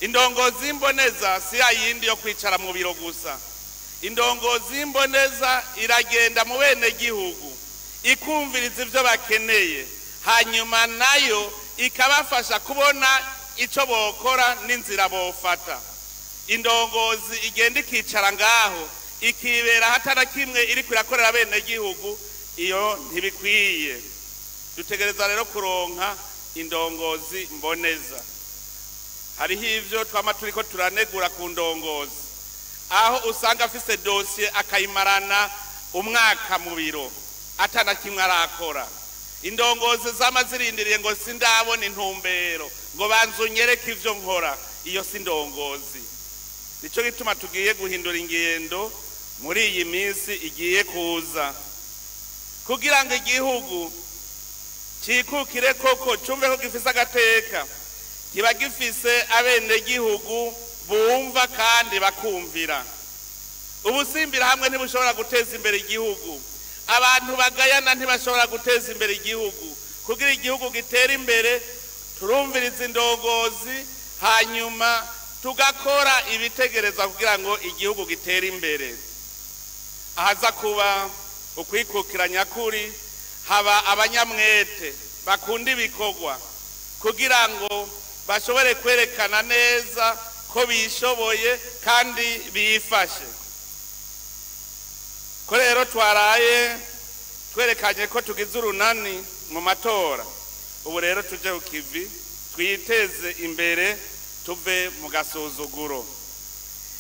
Indongozi y'imboneza si ya yindi yo kwicara mu biro gusa. Indongozi y'imboneza iragenda mu bene gihugu, ikumviriza ibyo bakeneye, hanyuma nayo ikabafasha kubona icyo bokora n'inzira bofata. Indongozi igenda ikicara ngaho ikibera hatana kimwe iri kurakorera bene gihugu, iyo ntibikwiye. Dutegereza rero kuronka indongozi mboneza. Hariho ivyo twama turiko turanegura ku ndongozi, aho usanga afise dosiye akayimarana umwaka mu biro atana kimwe arakora. Indongozi zama zirindiriye ngo sindabona intumbero, ngo banze unyereke ivyo nkora, iyo si indongozi. Nico gituma tugiye guhindura ingendo muri iyi minsi igiye kuza, kugira ngo igihugu cikukire koko, cumve ko gifise agateka, kiba gifise abenegihugu bumva kandi bakumvira. Ubusimbira hamwe ntibushobora guteza imbere igihugu, abantu bagayana ntibashobora guteza imbere igihugu. Kugira igihugu gitere imbere turumviriza indongozi, hanyuma tugakora ibitegerezwa kugira ngo igihugu gitere imbere. Ahaza kuba ukwikukira nyakuri, haba abanyamwete bakunda ibikorwa kugira ngo bashobore kwerekana neza ko bishoboye kandi bifashe. Ko rero twaraye twerekanye ko tugize urunani mu matora, ubu rero tuje ku kivi twiteze imbere, tuve mu gasuzuguro.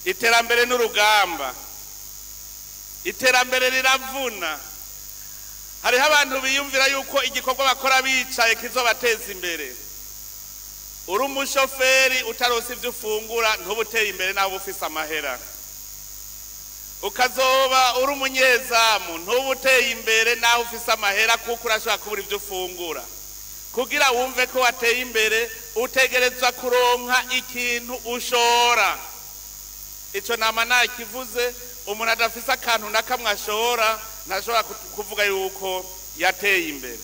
Iterambere n'urugamba, iterambere riravuna. Hariho abantu biyumvira yuko igikorwa bakora bicaye kizobateza imbere. Uri umushoferi utaronse ivyo ufungura ntuba uteye imbere naho uba ufise amahera. Ukazoba uri umunyezamu ntuba uteye imbere naho ufise amahera, kuko urashobora kubura ivyo ufungura. Kugira wumve ko wateye imbere utegerezwa kuronka ikintu ushora. Ico nama nakivuze, umuntu adafise akantu na kamwe ashora ntashobora kuvuga yuko yateye imbere.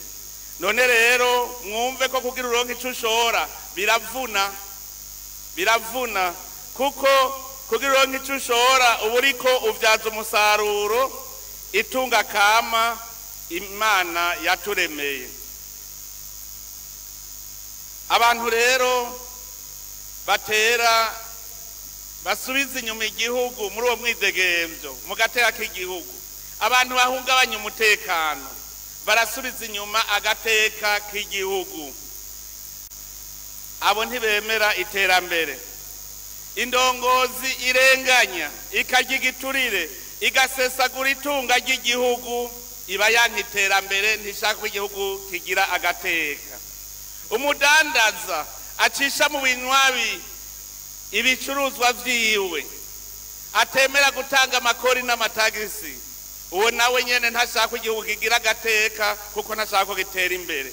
None rero mwumve ko kugira uronke ico ushora biravuna, biravuna, kuko kugira uronke ico ushora uba uriko uvyaza umusaruro itunga kama Imana yaturemeye. Abantu rero batera basubiza inyuma igihugu muri uwo mwidegemvyo mu gateka k'igihugu, abantu bahungabanya umutekano barasubiza inyuma agateka k'igihugu. Abo ntibemera iterambere. Indongozi irenganya ikarya igiturire igasesagura itunga ry'igihugu iba yanka iterambere, ntishaka ko igihugu kigira agateka. Umudandaza acisha mu binywabi ibicuruzwa vyiwe, atemera gutanga amakori n'amatagisi, uwo nawe nyene ntashaka ko igihugu kigira agateka, kuko ntashaka ko gitera imbere.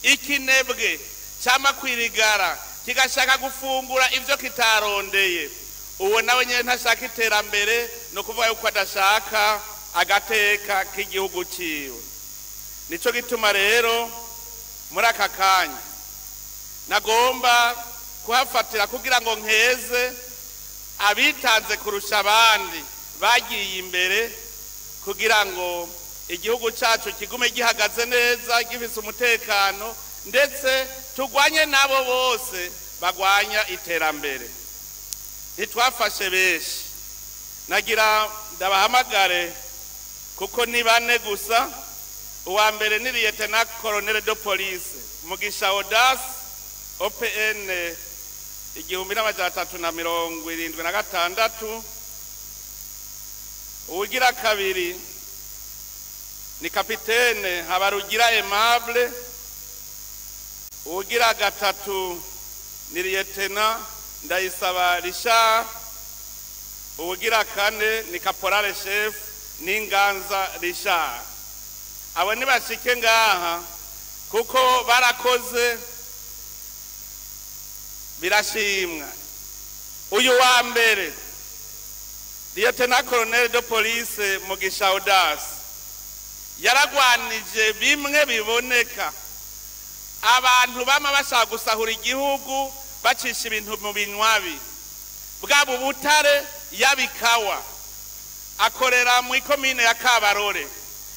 Ikinebwe cama kwirigara kigashaka gufungura ivyo kitarondeye, uwo nawe nyene ntashaka iterambere, no kuvuga yuko adashaka agateka k'igihugu ciwe. Nico gituma rero muri aka kanya nagomba kuhafatira kugira ngo nkeze abitanze kurusha abandi bagiye imbere, kugira ngo igihugu cacu kigume gihagaze neza gifise umutekano, ndetse tugwanye nabo bose bagwanya iterambere. Ntitwafashe benshi, nagira ndabahamagare kuko ni bane gusa. Uwa mbere ni Lieutenant Colonel de Police Mugisha Audace, OPN 1376. Uwugira kabiri ni Kapitene Habarugira Aimable. Uwugira gatatu ni Lieutenant Ndayisaba Richard. Uwugira kane ni Caporal Chef Ninganza Richard. Abo nibashike ngaha kuko barakoze birashimwa. Uyu wa mbere Lieutenant Colonel de Police Mugisha Audace yaragwanije bimwe biboneka abantu bama bashaka gusahura igihugu bacisha ibintu mu binywabi bwabo butare yabikawa akorera mu ikomine ya Kabarore.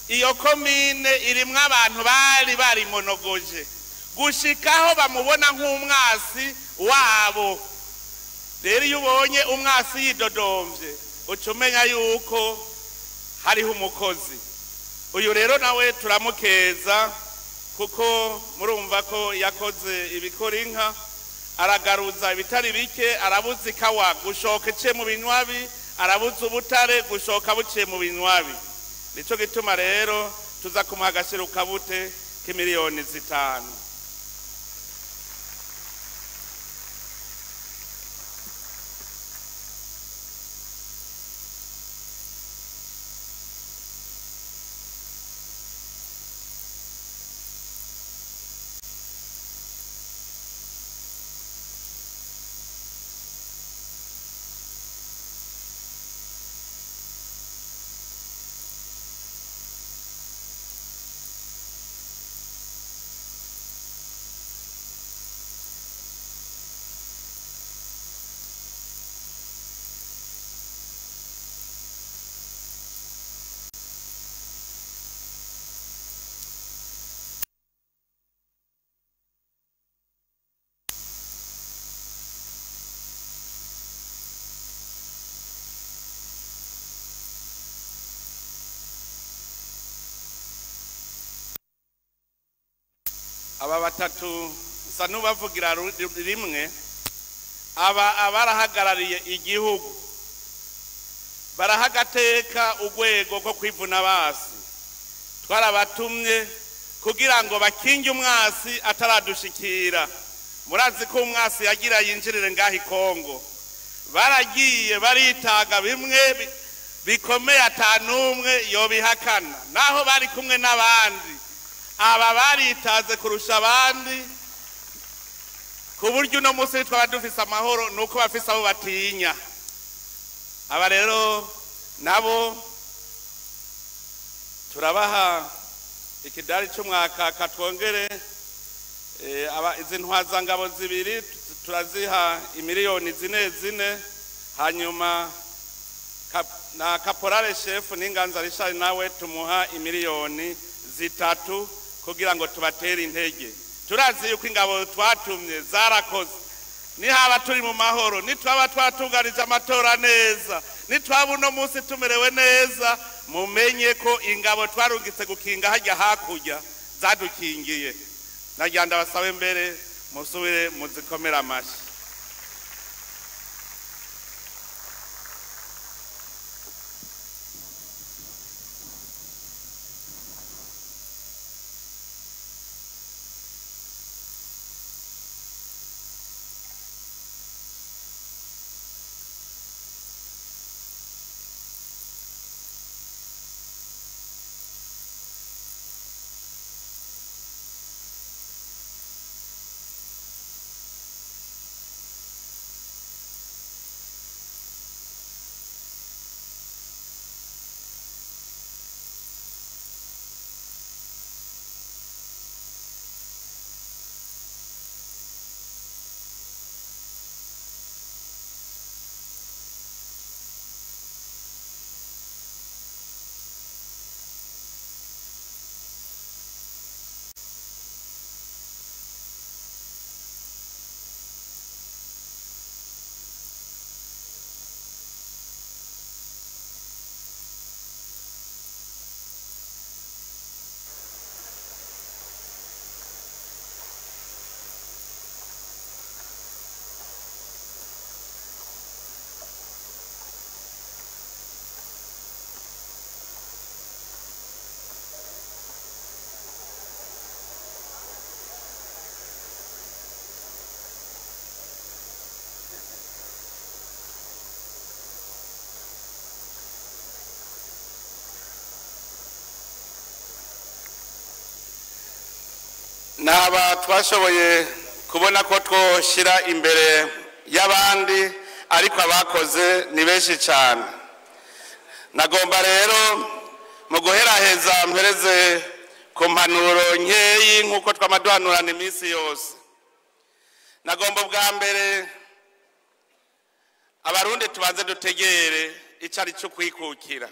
Iyo komine irimwo abantu bari barimonogoje gushikaho bamubona nk'umwasi wabo. Rero iyo ubonye umwasi yidodomvye uca umenya yuko hariho umukozi. Uyu rero nawe turamukeza kuko murumva ko yakoze ibikora inka, aragaruza ibitari bike, arabuza ikawa gushoka iciye mu binywabi, arabuza ubutare gushoka buciye mu binywabi. Nico gituma rero tuza kumuha agashiro kabute k'imiliyoni 5. Aba batatu nsa n'ubavugira rimwe, aba abarahagarariye igihugu barahagateka urwego rwo kwivuna basi. Twarabatumye kugira ngo bakinge umwasi ataradushikira. Murazi ko umwasi yagira yinjirire ngaho i Kongo, baragiye baritaga bimwe bikomeye atanumwe yobihakana, naho bari kumwe n'abandi. Aba baritaze kurusha abandi ku buryo uno munsi twaba dufise amahoro nuko bafise abo batinya. Aba rero nabo turabaha ikidari c'umwaka katwongere. Aba izi ntwazangabo zibiri turaziha imiliyoni 4 hanyuma na kaporale chef n'Inganza Richard nawe tumuha imiliyoni 3 kugira ngo tubatere intege. Turazi yuko ingabo twatumye zarakoze. Nihaba turi mu mahoro, nitwaba twatunganije amatora neza, nitwaba uno munsi tumerewe neza, mumenye ko ingabo twarungitse gukinga hajya hakurya zadukingiye. Nagira ndabasabe mbere musubire muzikomera amashi. Naba twashoboye kubona ko twoshira imbere y'abandi, ariko abakoze ni benshi cyane. Nagomba rero mu guheraheza mpereze ku mpanuro nkeyi nk'uko twamaduhanurana iminsi yose. Nagomba bwa mbere abarundi tubanze dutegere icyo ari cyo kwikukira.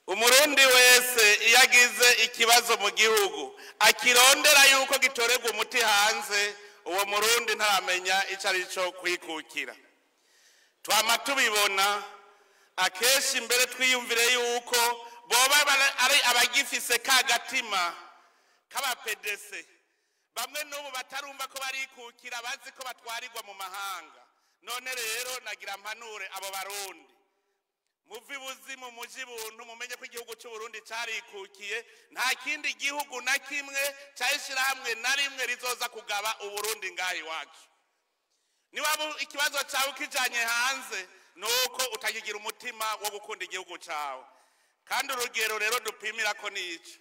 Umurundi wese iyo agize ikibazo mu gihugu akirondera yuko gitorerwa umuti hanze, uwo murundi ntaramenya icyo ari cyo kwikukira. Twama tubibona akenshi mbere twiyumvire yuko boba ari abagifise ka gatima k'abapedese, bamwe n'ubu batarumva ko barikukira, bazi ko batwarirwa mu mahanga. None rero nagira mpanure abo barundi, muve ibuzimu muje ibuntu, mumenye ko igihugu cy'u Burundi carikukiye, nta kindi gihugu na kimwe cayishirahamwe na rimwe rizoza kugaba Uburundi ngaha iwacu. Niba ikibazo cyawe ukijanye hanze, nuko utakigira umutima wo gukunda igihugu cyawe. Kandi urugero rero dupimira ko nico,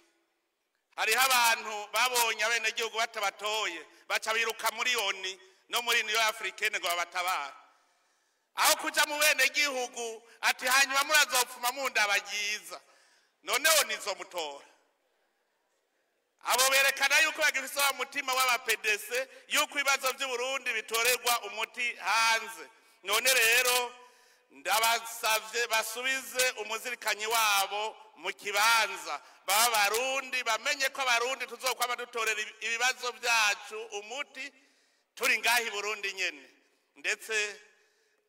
hariho abantu babonye abenegihugu batabatoye baca biruka muri ONU no muri Union Africaine ngo babatabare, aho kuja mu benegihugu ati hanyuma murazopfuma mundabagiza, noneho nizomutora. Abo berekana yuko bagifise wa mutima w'abapedese, yuko ibibazo by'u Burundi bitorerwa umuti hanze. None rero ndabasavye basubize umuzirikanyi wabo mu kibanza, baba barundi bamenye ko abarundi tuzokwama dutorera ibibazo byacu umuti turi ngaha i Burundi nyene. Ndetse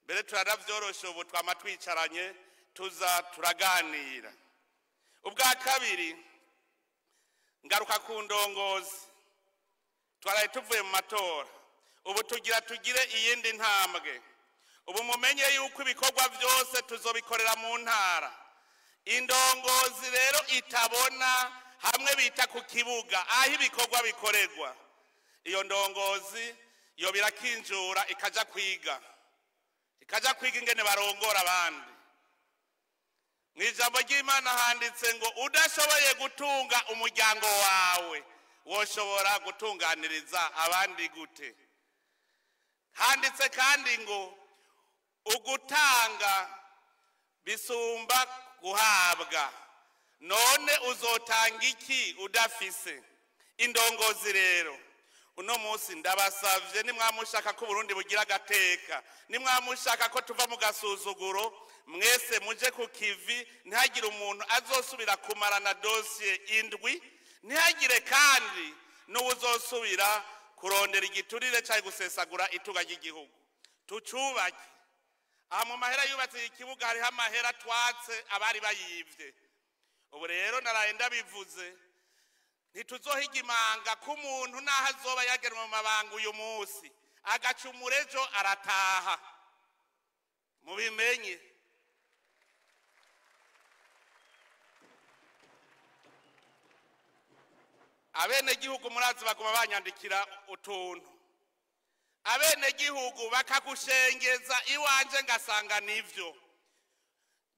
mbere turanavyoroshe, ubu twama twicaranye tuza turaganira. Ubwa kabiri ngaruka ku ndongozi, twaraye tuvuye mu matora, ubu tugira tugire iyindi ntambwe. Ubu mumenye yuko ibikorwa byose tuzobikorera mu ntara. Indongozi rero itabona hamwe bita ku kibuga aho ibikorwa bikorerwa, iyo ndongozi yo birakinjura ikaja kwiga, ikaja kwiga ingene barongora abandi. Mu ijambo ry'Imana handitse ngo udashoboye gutunga umuryango wawe woshobora gutunganiriza abandi gute? Handitse kandi ngo ugutanga bisumba guhabwa, none uzotanga iki udafise? Indongozi rero uno munsi ndabasavye, nimwamushaka ko Burundi bugira agateka, nimwamushaka ko tuva mu gasuzuguro, mwese muje ku kivi, ntihagire umuntu azosubira kumarana dosiye indwi, ntihagire kandi n'uwuzosubira kurondera igiturire cyangwa gusesagura itunga ry'igihugu. Tucubake. Aha mu mahera yubatse ikibuga hariho amahera twatse abari bayivye. Ubu rero naraye ndabivuze, ntituzohiga imanga ko umuntu naho azoba yagenwe mu mabanga uyu munsi agacumura ejo arataha, mubimenye. Abenegihugu murazi baguma banyandikira utuntu, abenegihugu bakagushengeza iwanje ngasanga nivyo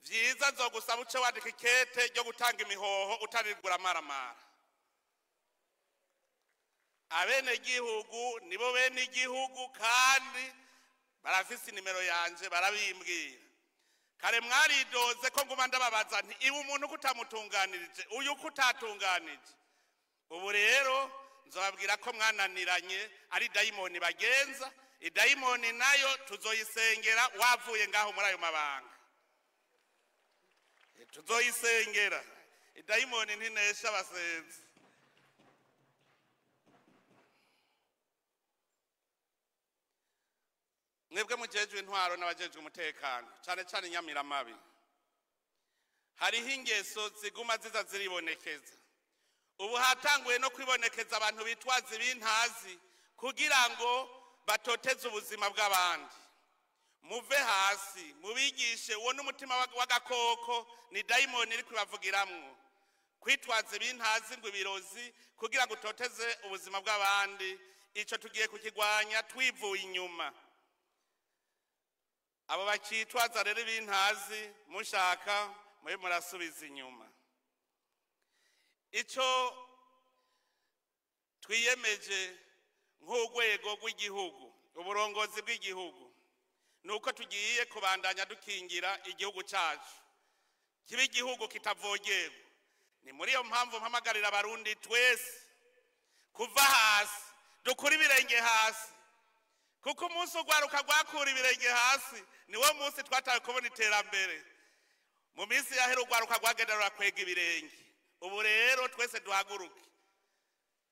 vyiza, nzogusaba uce wandika ikete ryo gutanga imihoho utarigura amaramara. Abenegihugu nibo bene igihugu kandi barafise inimero yanje, barabimbwira. Kare mwaridoze ko nguma ndababaza nti iwe umuntu kutamutunganirije, uyu kutatunganije. Ubu rero nzobabwira ko mwananiranye ari dayimoni bagenza, idayimoni nayo tuzoyisengera wavuye ngaho muri ayo mabanga. Tuzoyisengera idayimoni ntinesha abasenzi. Mwebwe mujejwe intwaro n'abajejwe umutekano, cane cane inyamiramabi, hariho ingeso ziguma ziza ziribonekeza. Ubu hatanguye no kwibonekeza abantu bitwaza ibintazi kugira ngo batoteze ubuzima bw'abandi. Muve hasi mubigishe uwo n'umutima w'agakoko, ni dayimoni iri kubavugiramwo. Kwitwaza ibintazi ngo ibirozi kugira ngo utoteze ubuzima bw'abandi, ico tugiye kukigwanya twivuye inyuma. Abo bakitwaza rero ibintazi mushaka mube murasubiza inyuma. Ico twiyemeje nk'urwego rw'igihugu, uburongozi bw'igihugu, nuko tugiye kubandanya dukingira igihugu cyacu. Kibe igihugu kitavogerwa. Ni muri iyo mpamvu mpamagarira Abarundi twese kuva hasi, dukura ibirenge hasi, kuko umunsi ugwaruka rwakura ibirenge hasi niwo munsi twatawe kubona iterambere. Mu minsi yahera ugwaruka rwagenda rurakwega ibirenge. Ubu rero twese duhaguruke,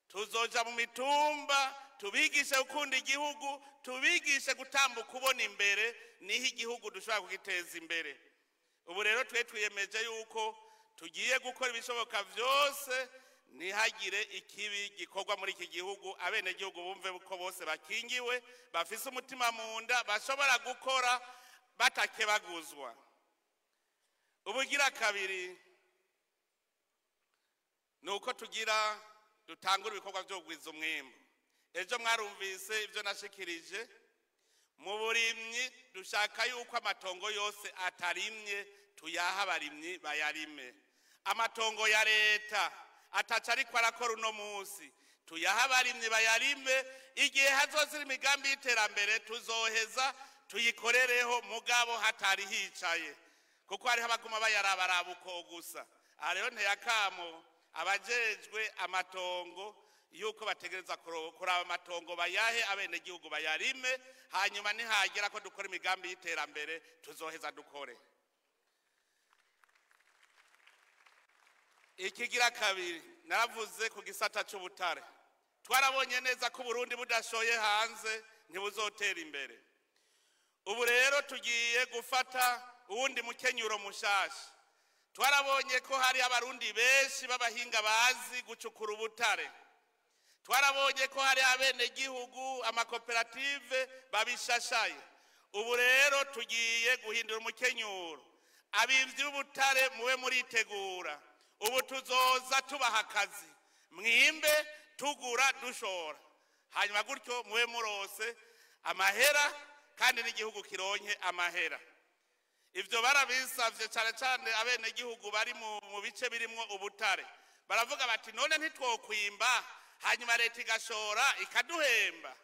tuzoja mu mitumba tubigishe gukunda igihugu, tubigishe gutambuka ubona imbere, niho igihugu dushobora kugiteza imbere. Ubu rero twe twiyemeje yuko tugiye gukora ibishoboka vyose ntihagire ikibi gikorwa muri iki gihugu, abenegihugu bumve ko bose bakingiwe, bafise umutima mu nda, bashobora gukora batakebaguzwa. Ubugira kabiri ni uko tugira dutangura ibikorwa byo kugwiza umwimbu. Ejo mwarumvise ibyo nashikirije mu burimyi, dushaka yuko amatongo yose atarimye tuyaha abarimyi bayarime. Amatongo ya leta ataca ariko arakora uno munsi tuyaha abarimyi bayarime. Igihe hazozira imigambi y'iterambere tuzoheza tuyikorereho, mugabo hatari hicaye, kuko hariho abaguma bayarabaraba uko gusa. Aha rero nteye akamo abajejwe amatongo yuko bategereza kuraba amatongo bayahe abenegihugu bayarime, hanyuma nihagera ko dukora imigambi y'iterambere tuzoheza dukore. Ikigira kabiri naravuze ku gisata c'ubutare. Twarabonye neza ko Burundi budashoye hanze ntibuzotera imbere. Ubu rero tugiye gufata uwundi mukenyuro mushasha. Twarabonye ko hari Abarundi benshi b'abahinga bazi gucukura ubutare. Twarabonye ko hari abenegihugu amakoperative babishashaye. Ubu rero tugiye guhindura umukenyuro. Abimvyi b'ubutare muwe muritegura. Ubu tuzoza tubaha akazi, mwimbe tugura dushora, hanyuma gutyo muwe murose amahera kandi n'igihugu kironke amahera. Ivyo barabisavye cane cane abenegihugu bari mu bice birimwo ubutare. Baravuga bati none ntitwokwimba hanyuma leta igashora ikaduhemba,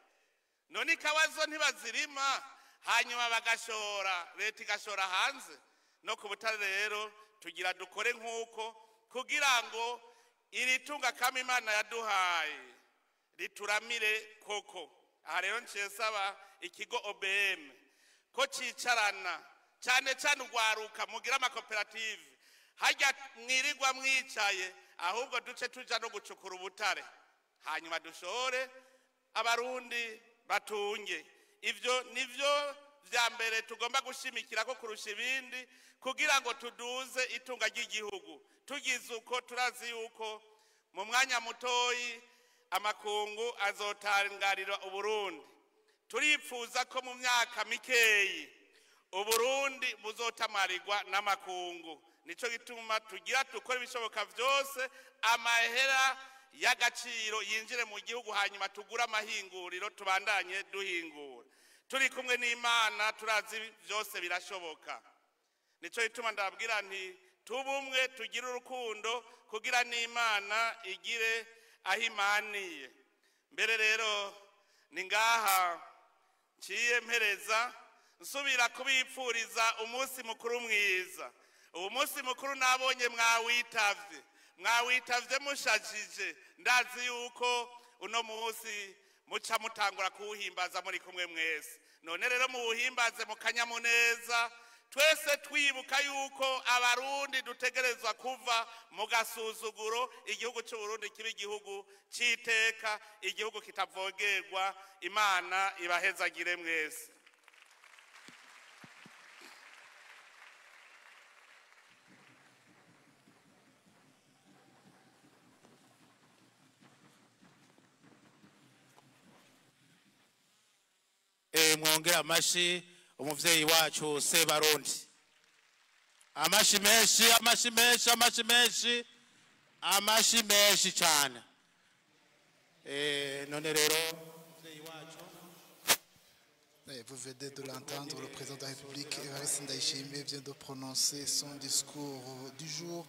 none ikawazo ntibazirima hanyuma bagashora leta igashora hanze. No ku butare rero tugira dukore nk'uko kugira ngo iri tunga kama Imana yaduhaye rituramire koko. Aha rero nciye nsaba ikigo OBM ko cicarana cyane cyane ugwaruka mugira amakoperative, hajya mwirirwa mwicaye, ahubwo duce tuja no gucukura ubutare hanyuma dushore Abarundi batunge. Ivyo nivyo vya mbere tugomba gushimikira ko kurusha ibindi kugira ngo tuduze itunga ry'igihugu. Tugize uko turazi yuko mu mwanya mutoyi amakungu azotangarira Uburundi. Turipfuza ko mu myaka mikeyi Uburundi buzotamarirwa n'amakungu. Nico gituma tugira dukora ibishoboka vyose amahera y'agaciro yinjire mu gihugu, hanyuma tugura amahinguriro tubandanye duhingura. Turi kumwe n'Imana turazi vyose birashoboka. Nico gituma ndababwira nti tubumwe tugire urukundo kugira n'Imana igire aho imaniye. Mbere rero ni ngaha nciye mpereza nsubira kubipfuriza umunsi mukuru mwiza. Uwo munsi mukuru nabonye mwawitavye, mwawitavye mushajije. Ndazi yuko uno munsi muca mutangura kuwuhimbaza muri kumwe mwese. None rero muwuhimbaze mu kanyamuneza, twese twibuka yuko Abarundi dutegerezwa kuva mu gasuzuguro, igihugu cy'u Burundi kiba igihugu c'iteka, igihugu kitavogerwa. Imana ibahezagire mwese. Mwongera amashi umuvyeyi wacu Sebarundi. Amashi menshi, amashi menshi, amashi menshi, amashi menshi cyane. None rero umuvyeyi wacu. Vous venez de l'entendre, le président de la République, Evariste Ndayishimiye, vient de prononcer son discours du jour.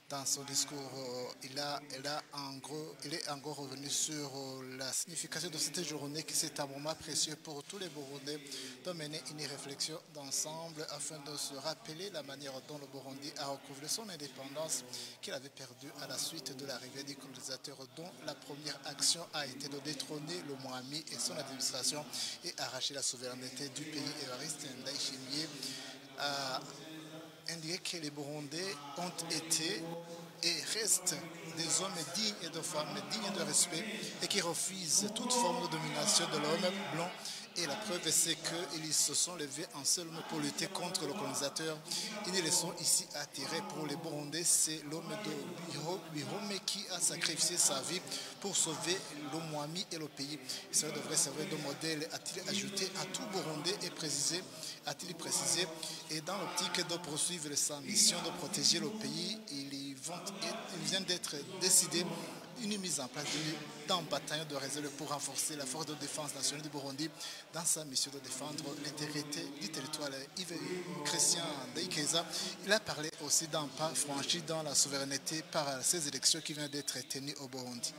Dans son discours, il est encore revenu sur la signification de cette journée, qui c'est un moment précieux pour tous les Burundais de mener une réflexion d'ensemble afin de se rappeler la manière dont le Burundi a recouvré son indépendance qu'il avait perdue à la suite de l'arrivée des colonisateurs, dont la première action a été de détrôner le Mwami et son administration et arracher la souveraineté du pays. Évariste Ndayishimiye a indiqué que les Burundais ont été et restent des hommes dignes et de femmes dignes de respect et qui refusent toute forme de domination de l'homme blanc. Et la preuve, c'est qu'ils se sont levés en seul homme pour lutter contre le colonisateur. Une leçon ici à tirer pour les Burundais, c'est l'homme de Bihome qui a sacrifié sa vie pour sauver le Mwami et le pays. Cela devrait servir de modèle, a-t-il ajouté, à tout Burundais et précisé, a-t-il précisé. Et dans l'optique de poursuivre sa mission de protéger le pays, il vient d'être décidé une mise en place d'un bataillon de réserve pour renforcer la force de défense nationale du Burundi dans sa mission de défendre l'intégrité du territoire. Yves Christian Ndayikeza, il a parlé aussi d'un pas franchi dans la souveraineté par ces élections qui viennent d'être tenues au Burundi.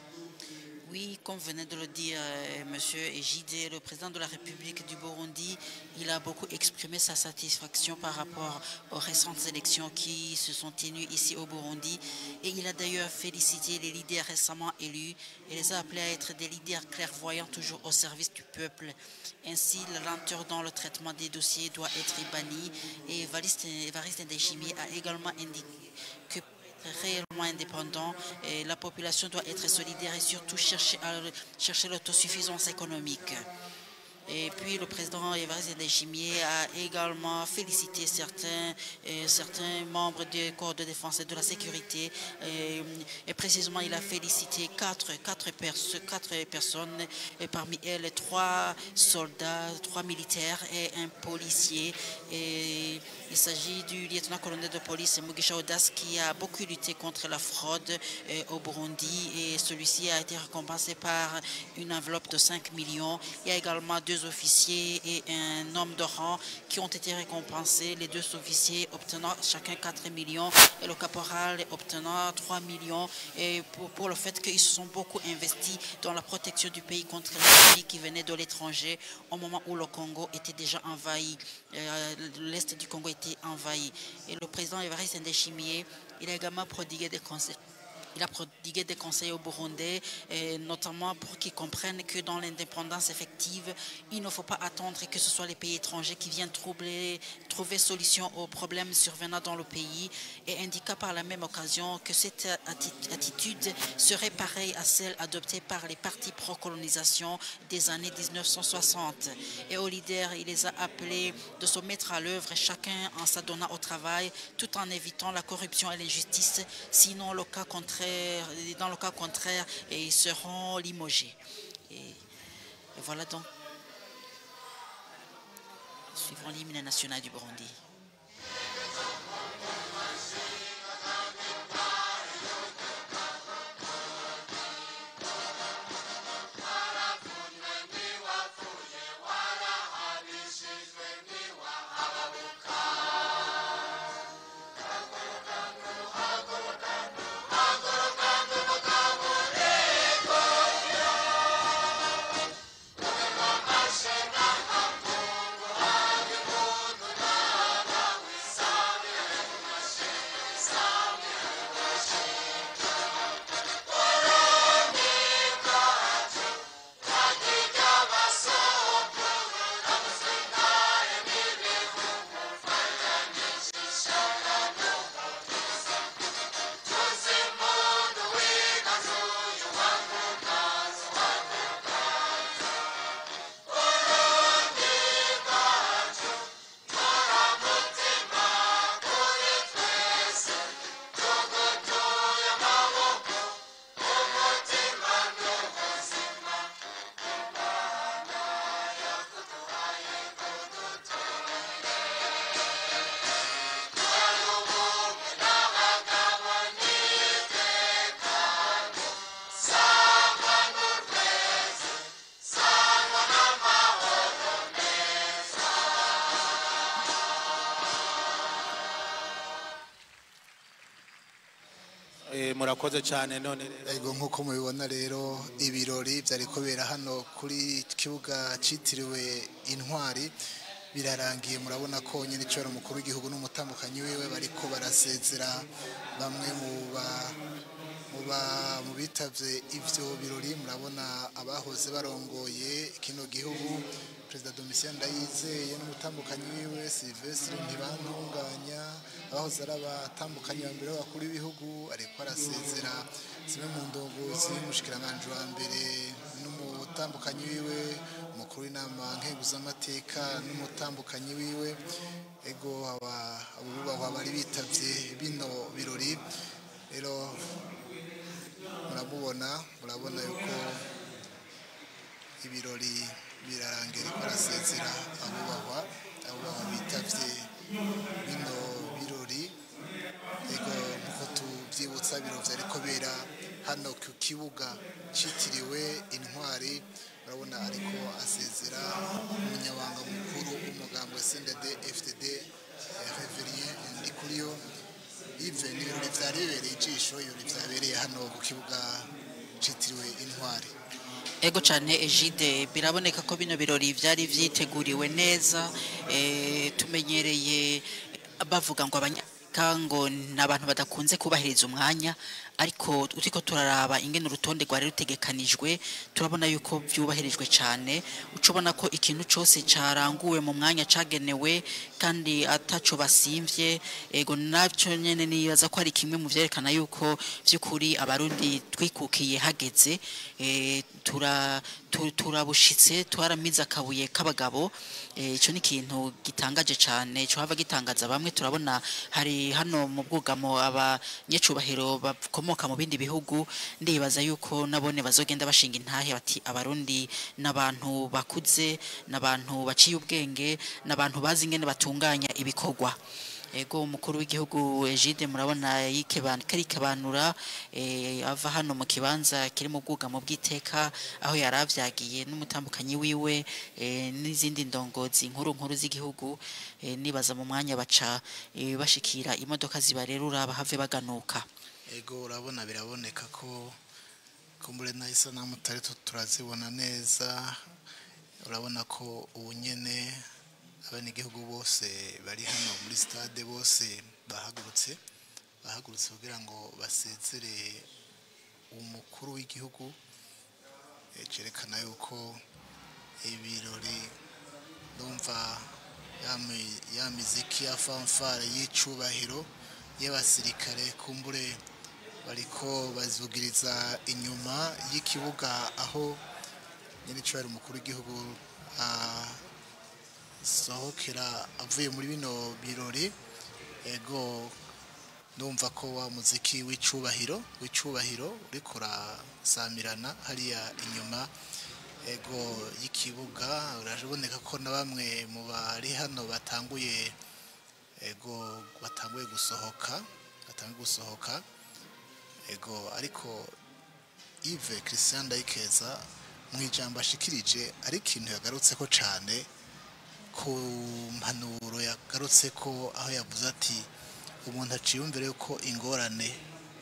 Oui, comme venait de le dire Monsieur Egide, le président de la République du Burundi, il a beaucoup exprimé sa satisfaction par rapport aux récentes élections qui se sont tenues ici au Burundi. Et il a d'ailleurs félicité les leaders récemment élus et les a appelés à être des leaders clairvoyants toujours au service du peuple. Ainsi, la lenteur dans le traitement des dossiers doit être bannie. Et Évariste Ndayishimiye a également indiqué que réellement indépendant, et la population doit être solidaire et surtout chercher l'autosuffisance économique. Et puis le président Évariste Ndayishimiye a également félicité certains membres du corps de défense et de la sécurité. Et précisément, il a félicité quatre personnes, et parmi elles 3 soldats, 3 militaires et un policier. Et il s'agit du lieutenant-colonel de police Mugisha Odas qui a beaucoup lutté contre la fraude au Burundi, et celui-ci a été récompensé par une enveloppe de 5 millions. Il y a également 2 officiers et un homme de rang qui ont été récompensés, les 2 officiers obtenant chacun 4 millions et le caporal obtenant 3 millions, et pour le fait qu'ils se sont beaucoup investis dans la protection du pays contre l'ennemi qui venait de l'étranger au moment où le Congo était déjà envahi, l'Est du Congo était envahi. Et le président Évariste Ndayishimiye, il a également prodigué des conseils. Il a prodigué des conseils aux Burundais, et notamment pour qu'ils comprennent que dans l'indépendance effective, il ne faut pas attendre que ce soit les pays étrangers qui viennent trouver solution aux problèmes survenant dans le pays, et indiqua par la même occasion que cette attitude serait pareille à celle adoptée par les partis pro-colonisation des années 1960. Et aux leaders, il les a appelés de se mettre à l'œuvre, chacun en s'adonnant au travail, tout en évitant la corruption et l'injustice, sinon le cas contraire, dans le cas contraire, et ils seront limogés. Et voilà donc. Suivons l'hymne national du Burundi. Murakoze cyane. None rero, Ego, nk'uko mubibona rero, ibirori byari kubera hano kuri kibuga cyitiriwe Intwari birarangiye. Murabona ko nyine icyoro umukuru w'igihugu n'umutambukanyi wiwe bariko barasezera bamwe mu bitavye ivyo birori. Murabona abahoze barongoye kino gihugu, Perezida Domitien Ndayizeye n'umutambukanyi wiwe Sylvestre Ntibantunganya, abahoze ari abatambukanyi ba mbere b'abakuru b'ibihugu. Ariko arasezera zimwe mu ndongozi, umushikiranganji wa mbere n'umutambukanyi wiwe, umukuru w'inama nkenguzamateka n'umutambukanyi wiwe. Ego, aba abubahwa bari bitavye bino birori rero muramubona, murabona yuko ibirori birarangira, ariko arasezera abubahwa bitavye bino birori. Ego, nkuko tubyibutsa, ibiro vyariko bera hano ku kibuga citiriwe Intwari. Murabona ariko asezera umunyabanga mukuru w'umugambwe CNDD FDD, Reverien Ndikuriyo. Yves, ni ibirori vyari bibereye ijisho, ibirori vyabereye hano ku kibuga citiriwe Intwari. Ego cyane Egide, biraboneka ko bino birori byari byiteguriwe neza. Tumenyereye bavuga ngo Abanyafurika ngo ni abantu badakunze kubahiriza umwanya, ariko turiko turaraba ingene urutonde rwari rutegekanijwe, turabona yuko byubahirijwe cyane. Uca ubona ko ikintu cyose caranguwe mu mwanya cagenewe kandi ataco basimvye. Ego, nacyo nyene nibaza ko ari kimwe mu vyerekana yuko vy'ukuri Abarundi twikukiye hageze. Turabushitse, twaramize akabuye k'abagabo. Ico ni ikintu gitangaje cane, ico hava gitangaza bamwe. Turabona hari hano mu bwugamo abanyecubahiro bakomoka mu bindi bihugu. Ndibaza yuko nabone bazogenda bashinga intahe bati Abarundi n'abantu bakuze, n'abantu baciye ubwenge, n'abantu bazi ingene batunganya ibikorwa. Ego, umukuru w'igihugu Egide, murabona karikebanura ava hano mu kibanza kiri mu bwugamo bw'iteka, aho yari avyagiye n'umutambukanyi wiwe n'izindi ndongozi nkuru nkuru z'igihugu. Nibaza mu mwanya baca bashikira imodoka zibarerura bahave baganuka. Ego, urabona biraboneka ko kumbure na isanamu tutari turazibona neza. Urabona ko ubu nyene abenegihugu bose bari hano muri stade bose bahagurutse kugira ngo basezere umukuru w'igihugu. Cerekana yuko ibirori, ndumva ya miziki ya fanfare y'icubahiro y'abasirikare, kumbure bariko bazugiriza inyuma y'ikibuga aho nyene icubahiro umukuru w'igihugu asohokera avuye muri bino birori. Ego, ndumva ko wa muziki w'icubahiro uriko urasamirana hariya inyuma, ego, y'ikibuga. Uraboneka ko na bamwe mu bari hano batanguye, ego, batanguye gusohoka. Ego, ariko Yves Christian Ndayikeza mu ijambo ashikirije ari ikintu yagarutseko cane ku mpanuro yagarutse ko, aho yavuze ati umuntu aciyumvire yuko ingorane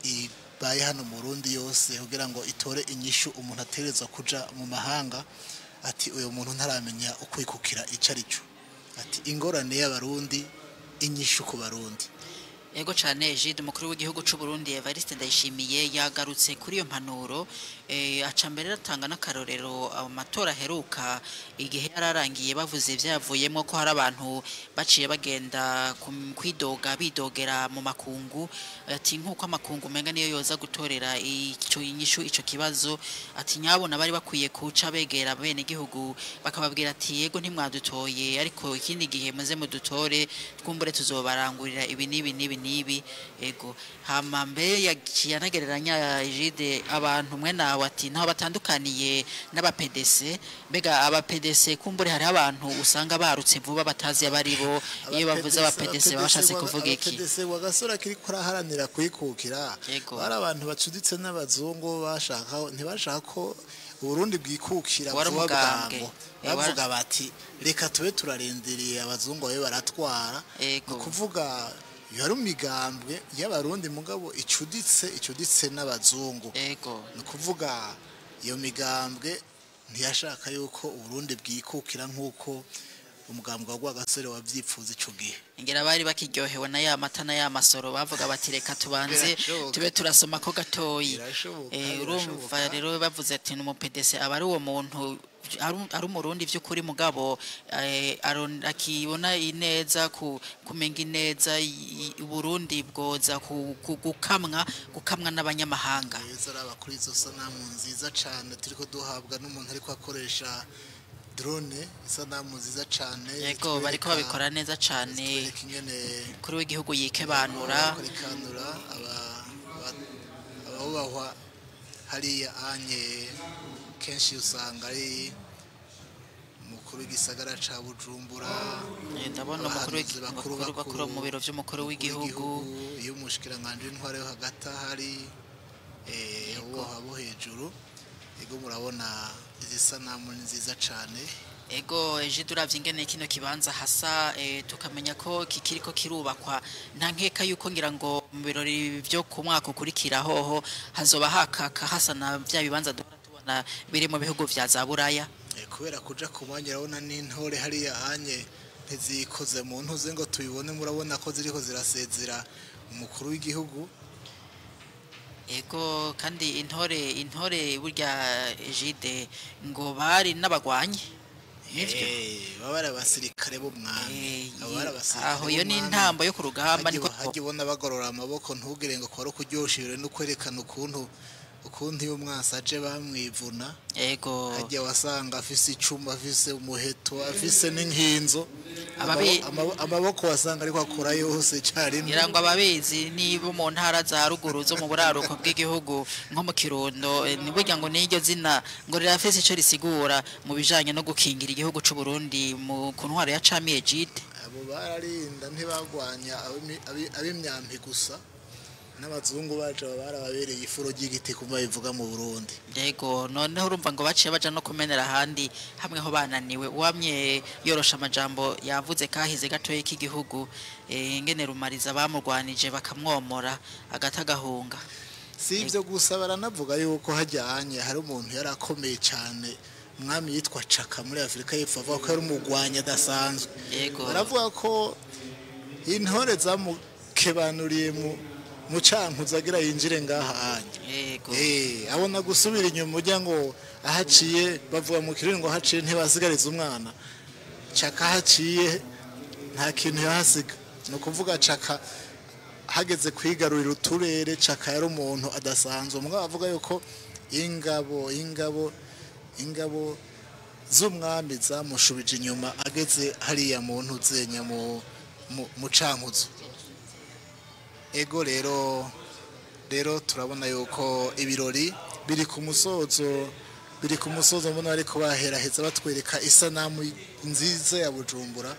ibaye hano mu Burundi yose kugira ngo itore inyishu umuntu ategerezwa kuja mu mahanga, ati uyu muntu ntaramenya ukwikukira ico ari cyo, ati ingorane y'Abarundi inyishu ku Barundi. Ego cyane Egide, umukuru w'igihugu c'u Burundi Evariste Ndayishimiye yagarutse kuri iyo mpanuro, aca mbere atanga n'akarorero amatora aheruka igihe yararangiye bavuze ivyavuyemwo, ko hari abantu baciye bagenda kwidoga, bidogera mu makungu, ati nk'uko amakungu umenga niyo yoza gutorera ico inyishu ico kibazo, ati nyabona bari bakwiye kuca begera bene gihugu bakababwira ati yego ntimwadutoye, ariko ikindi gihe muze mudutore, twumbure tuzobarangurira ibi n'ibi n'ibi n'ibi. Ego, hama mbe yaciye anagereranya Egide abantu mwe nawe, ati ntaho batandukaniye n'aba PDC. Mbega aba PDC, kumbure hariho abantu usanga barutse vuba batazi abari bo, iyo bavuze aba PDC bashatse kuvuga iki? PDC wagasore akiri kuraharanira kwikukira, bari abantu bacuditse n'abazungu, bashaka ntibashaka ko Uburundi bwikukira Wari vuba umugambwe. bwango. Bavuga bati reka tube turarindiriye abazungu babe baratwara. Ni ukuvuga Yari imigambwe y'abarundi mugabo icuditse n'abazungu. Ego. Ni ukuvuga iyo migambwe ntiyashaka yuko Uburundi bwikukira nk'uko umugambwe wa Rwagasore wavyipfuza ico gihe. Ngira bari bakiryohewe na ya mata na ya masoro, bavuga bati reka tubanze Birashoboka. tube turasoma ko gatoyi. Birashoboka, Urumva birashoboka. rero bavuze ati ni umu PDC, aba ari uwo muntu ari umurundi vy'ukuri, mugabo akibona ineza ku kumenga ineza Uburundi bwoza gukamwa n'abanyamahanga. Neza, araba kuri izo sanamu nziza cane turiko duhabwa n'umuntu ariko akoresha drone, isanamu nziza cane. Yego, bariko babikora neza cane. Zitwereka ingene kuri w'igihugu yikebanura. Kurikanura abubahwa hariya anye kenshi usanga ari umukuru w'igisagara ca Bujumbura. Ndabona umukuru abahanuzi bakuru bakuru mu biro vy'umukuru w'igihugu. Iyo umushikiranganji w'intwaro yo hagati ahari, uboha bo hejuru. Ego, murabona izi sanamu ni nziza cane. Ego, eje turavye ingene kino kibanza hasa, tukamenya ko kikiriko kirubakwa, nta nkeka yuko ngira ngo mu birori vyo ku mwaka ukurikira hoho hazoba hakaka hasa na vya bibanza duhora tubona biri mu bihugu vya za Buraya. Kubera kuja ku mwanya, urabona n'intore hariya anye ntizikoze mu ntuze ngo tubibone, murabona ko ziriko zirasezera umukuru w'igihugu. Ego, kandi intore burya Jide ngo bari n'abagwanyi, nivyo? Baba bari abasirikare b'umwami. Abo bari abasirikare Aho iyo ni b'umwami. intambo yo ku rugamba niko. Hajya ubona bagorora amaboko, ntugire ngo kwari ukuryosha ibirori no kwerekana ukuntu iyo umwansi aje bamwivuna. Hajya wasanga afise icumu, afise umuheto, afise n'inkinzo. Amaboko wasanga ariko akora yose icyarimwe. Ngira ngo ababizi niba mu ntara za ruguru zo mu buraruko bw'igihugu nko mu Kirundo, ni burya ngo n'iryo zina ngo rirafise ico risigura mu bijanye no gukingira igihugu c'u Burundi mu ku ntwaro ya Cami Egide. Abo bararinda, ntibagwanya ab'imyampi gusa, n'abazungu baje baba barababereye ifuro ry'igiti kumva bivuga mu Burundi. Yego, noneho urumva ngo baciye baja no kumenera ahandi hamwe ho bananiwe. Uwamye yorosha amajambo yavuze kahize gatoyi k'igihugu, ingene Rumariza bamurwanije bakamwomora agata agahunga. Si ibyo gusa, baranavuga yuko hajyanye hari umuntu yari akomeye cyane, umwami yitwa Caka muri Afurika y'Epfo, avuga ko yari umugwanyi adasanzwe. Baravuga ko intore zamukebanuriye mu Cankuzo agira yinjire ngaha anye. Abona gusubira inyuma, ujya ngo ahaciye, bavuga mu Kirundi ngo ahaciye ntibasigariza umwana. Caka ahaciye nta kintu yahasiga. Ni ukuvuga Caka hageze kwigarurira uturere, Caka yari umuntu adasanzwe. Umwe avuga yuko ingabo z'umwami zamushubije inyuma ageze hariya mu ntuzenya mu Cankuzo. Ego, rero turabona yuko ibirori biri ku musozo, biri ku musozo. Mbona bariko baheraheza batwereka isanamu nziza ya Bujumbura,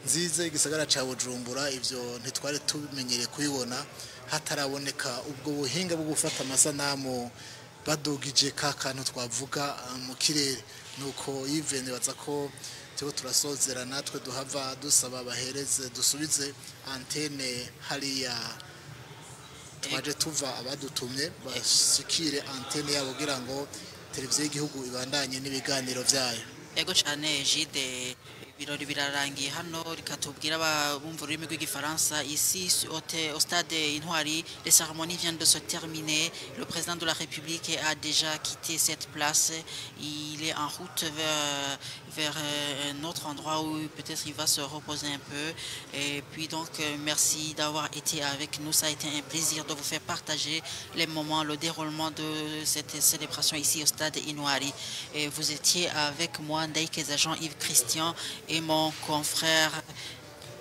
nziza y'igisagara ca Bujumbura. Ivyo ntitwari tubimenyereye kubibona hataraboneka ubwo buhinga bwo gufata amasanamu badugije ka kantu twavuga mu kirere. Nuko Yves, nibaza ko turiko turasozera, natwe duhava dusaba bahereze dusubize antenne hariya twaje tuva, abadutumye bashikire antenne yabo kugira ngo televiziyo y'igihugu ibandanye n'ibiganiro vyayo. Ego cyane Jide, ibirori birarangiye hano. Reka tubwire abumva ururimi rw'igifaransa. Ici au stade Intwari, les cérémonies viennent de se terminer. Le président de la République a déjà quitté cette place. Il est en route vers un autre endroit où peut-être il va se reposer un peu. Et puis donc merci d'avoir été avec nous. Ça a été un plaisir de vous faire partager les moments, le déroulement de cette célébration ici au stade Intwari. Et vous étiez avec moi, Ndaïkeza Jean-Yves Christian, et mon confrère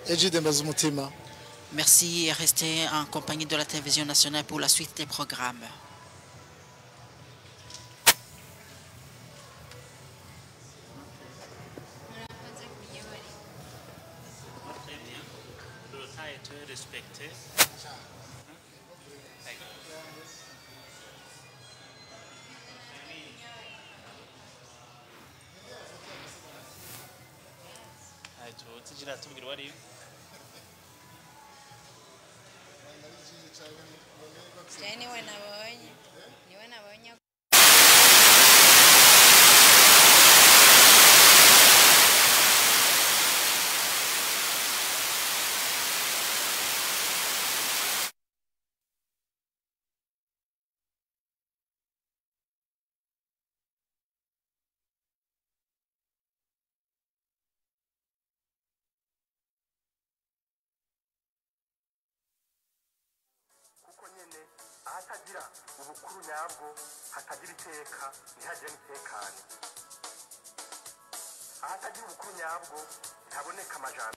Egide Mbazumutima. Merci et restez en compagnie de la télévision nationale pour la suite des programmes. Très bien. Le temps a été respecté. Thank you. Tugira tubwira uwo ari we. Je niwe nabonye, niwe nabonye. Kuko nyene ahatagira ubukuru nyabwo hatagira iteka, ntihagire n'itekane. Ahatagira ubukuru nyabwo ntihaboneka amajambere.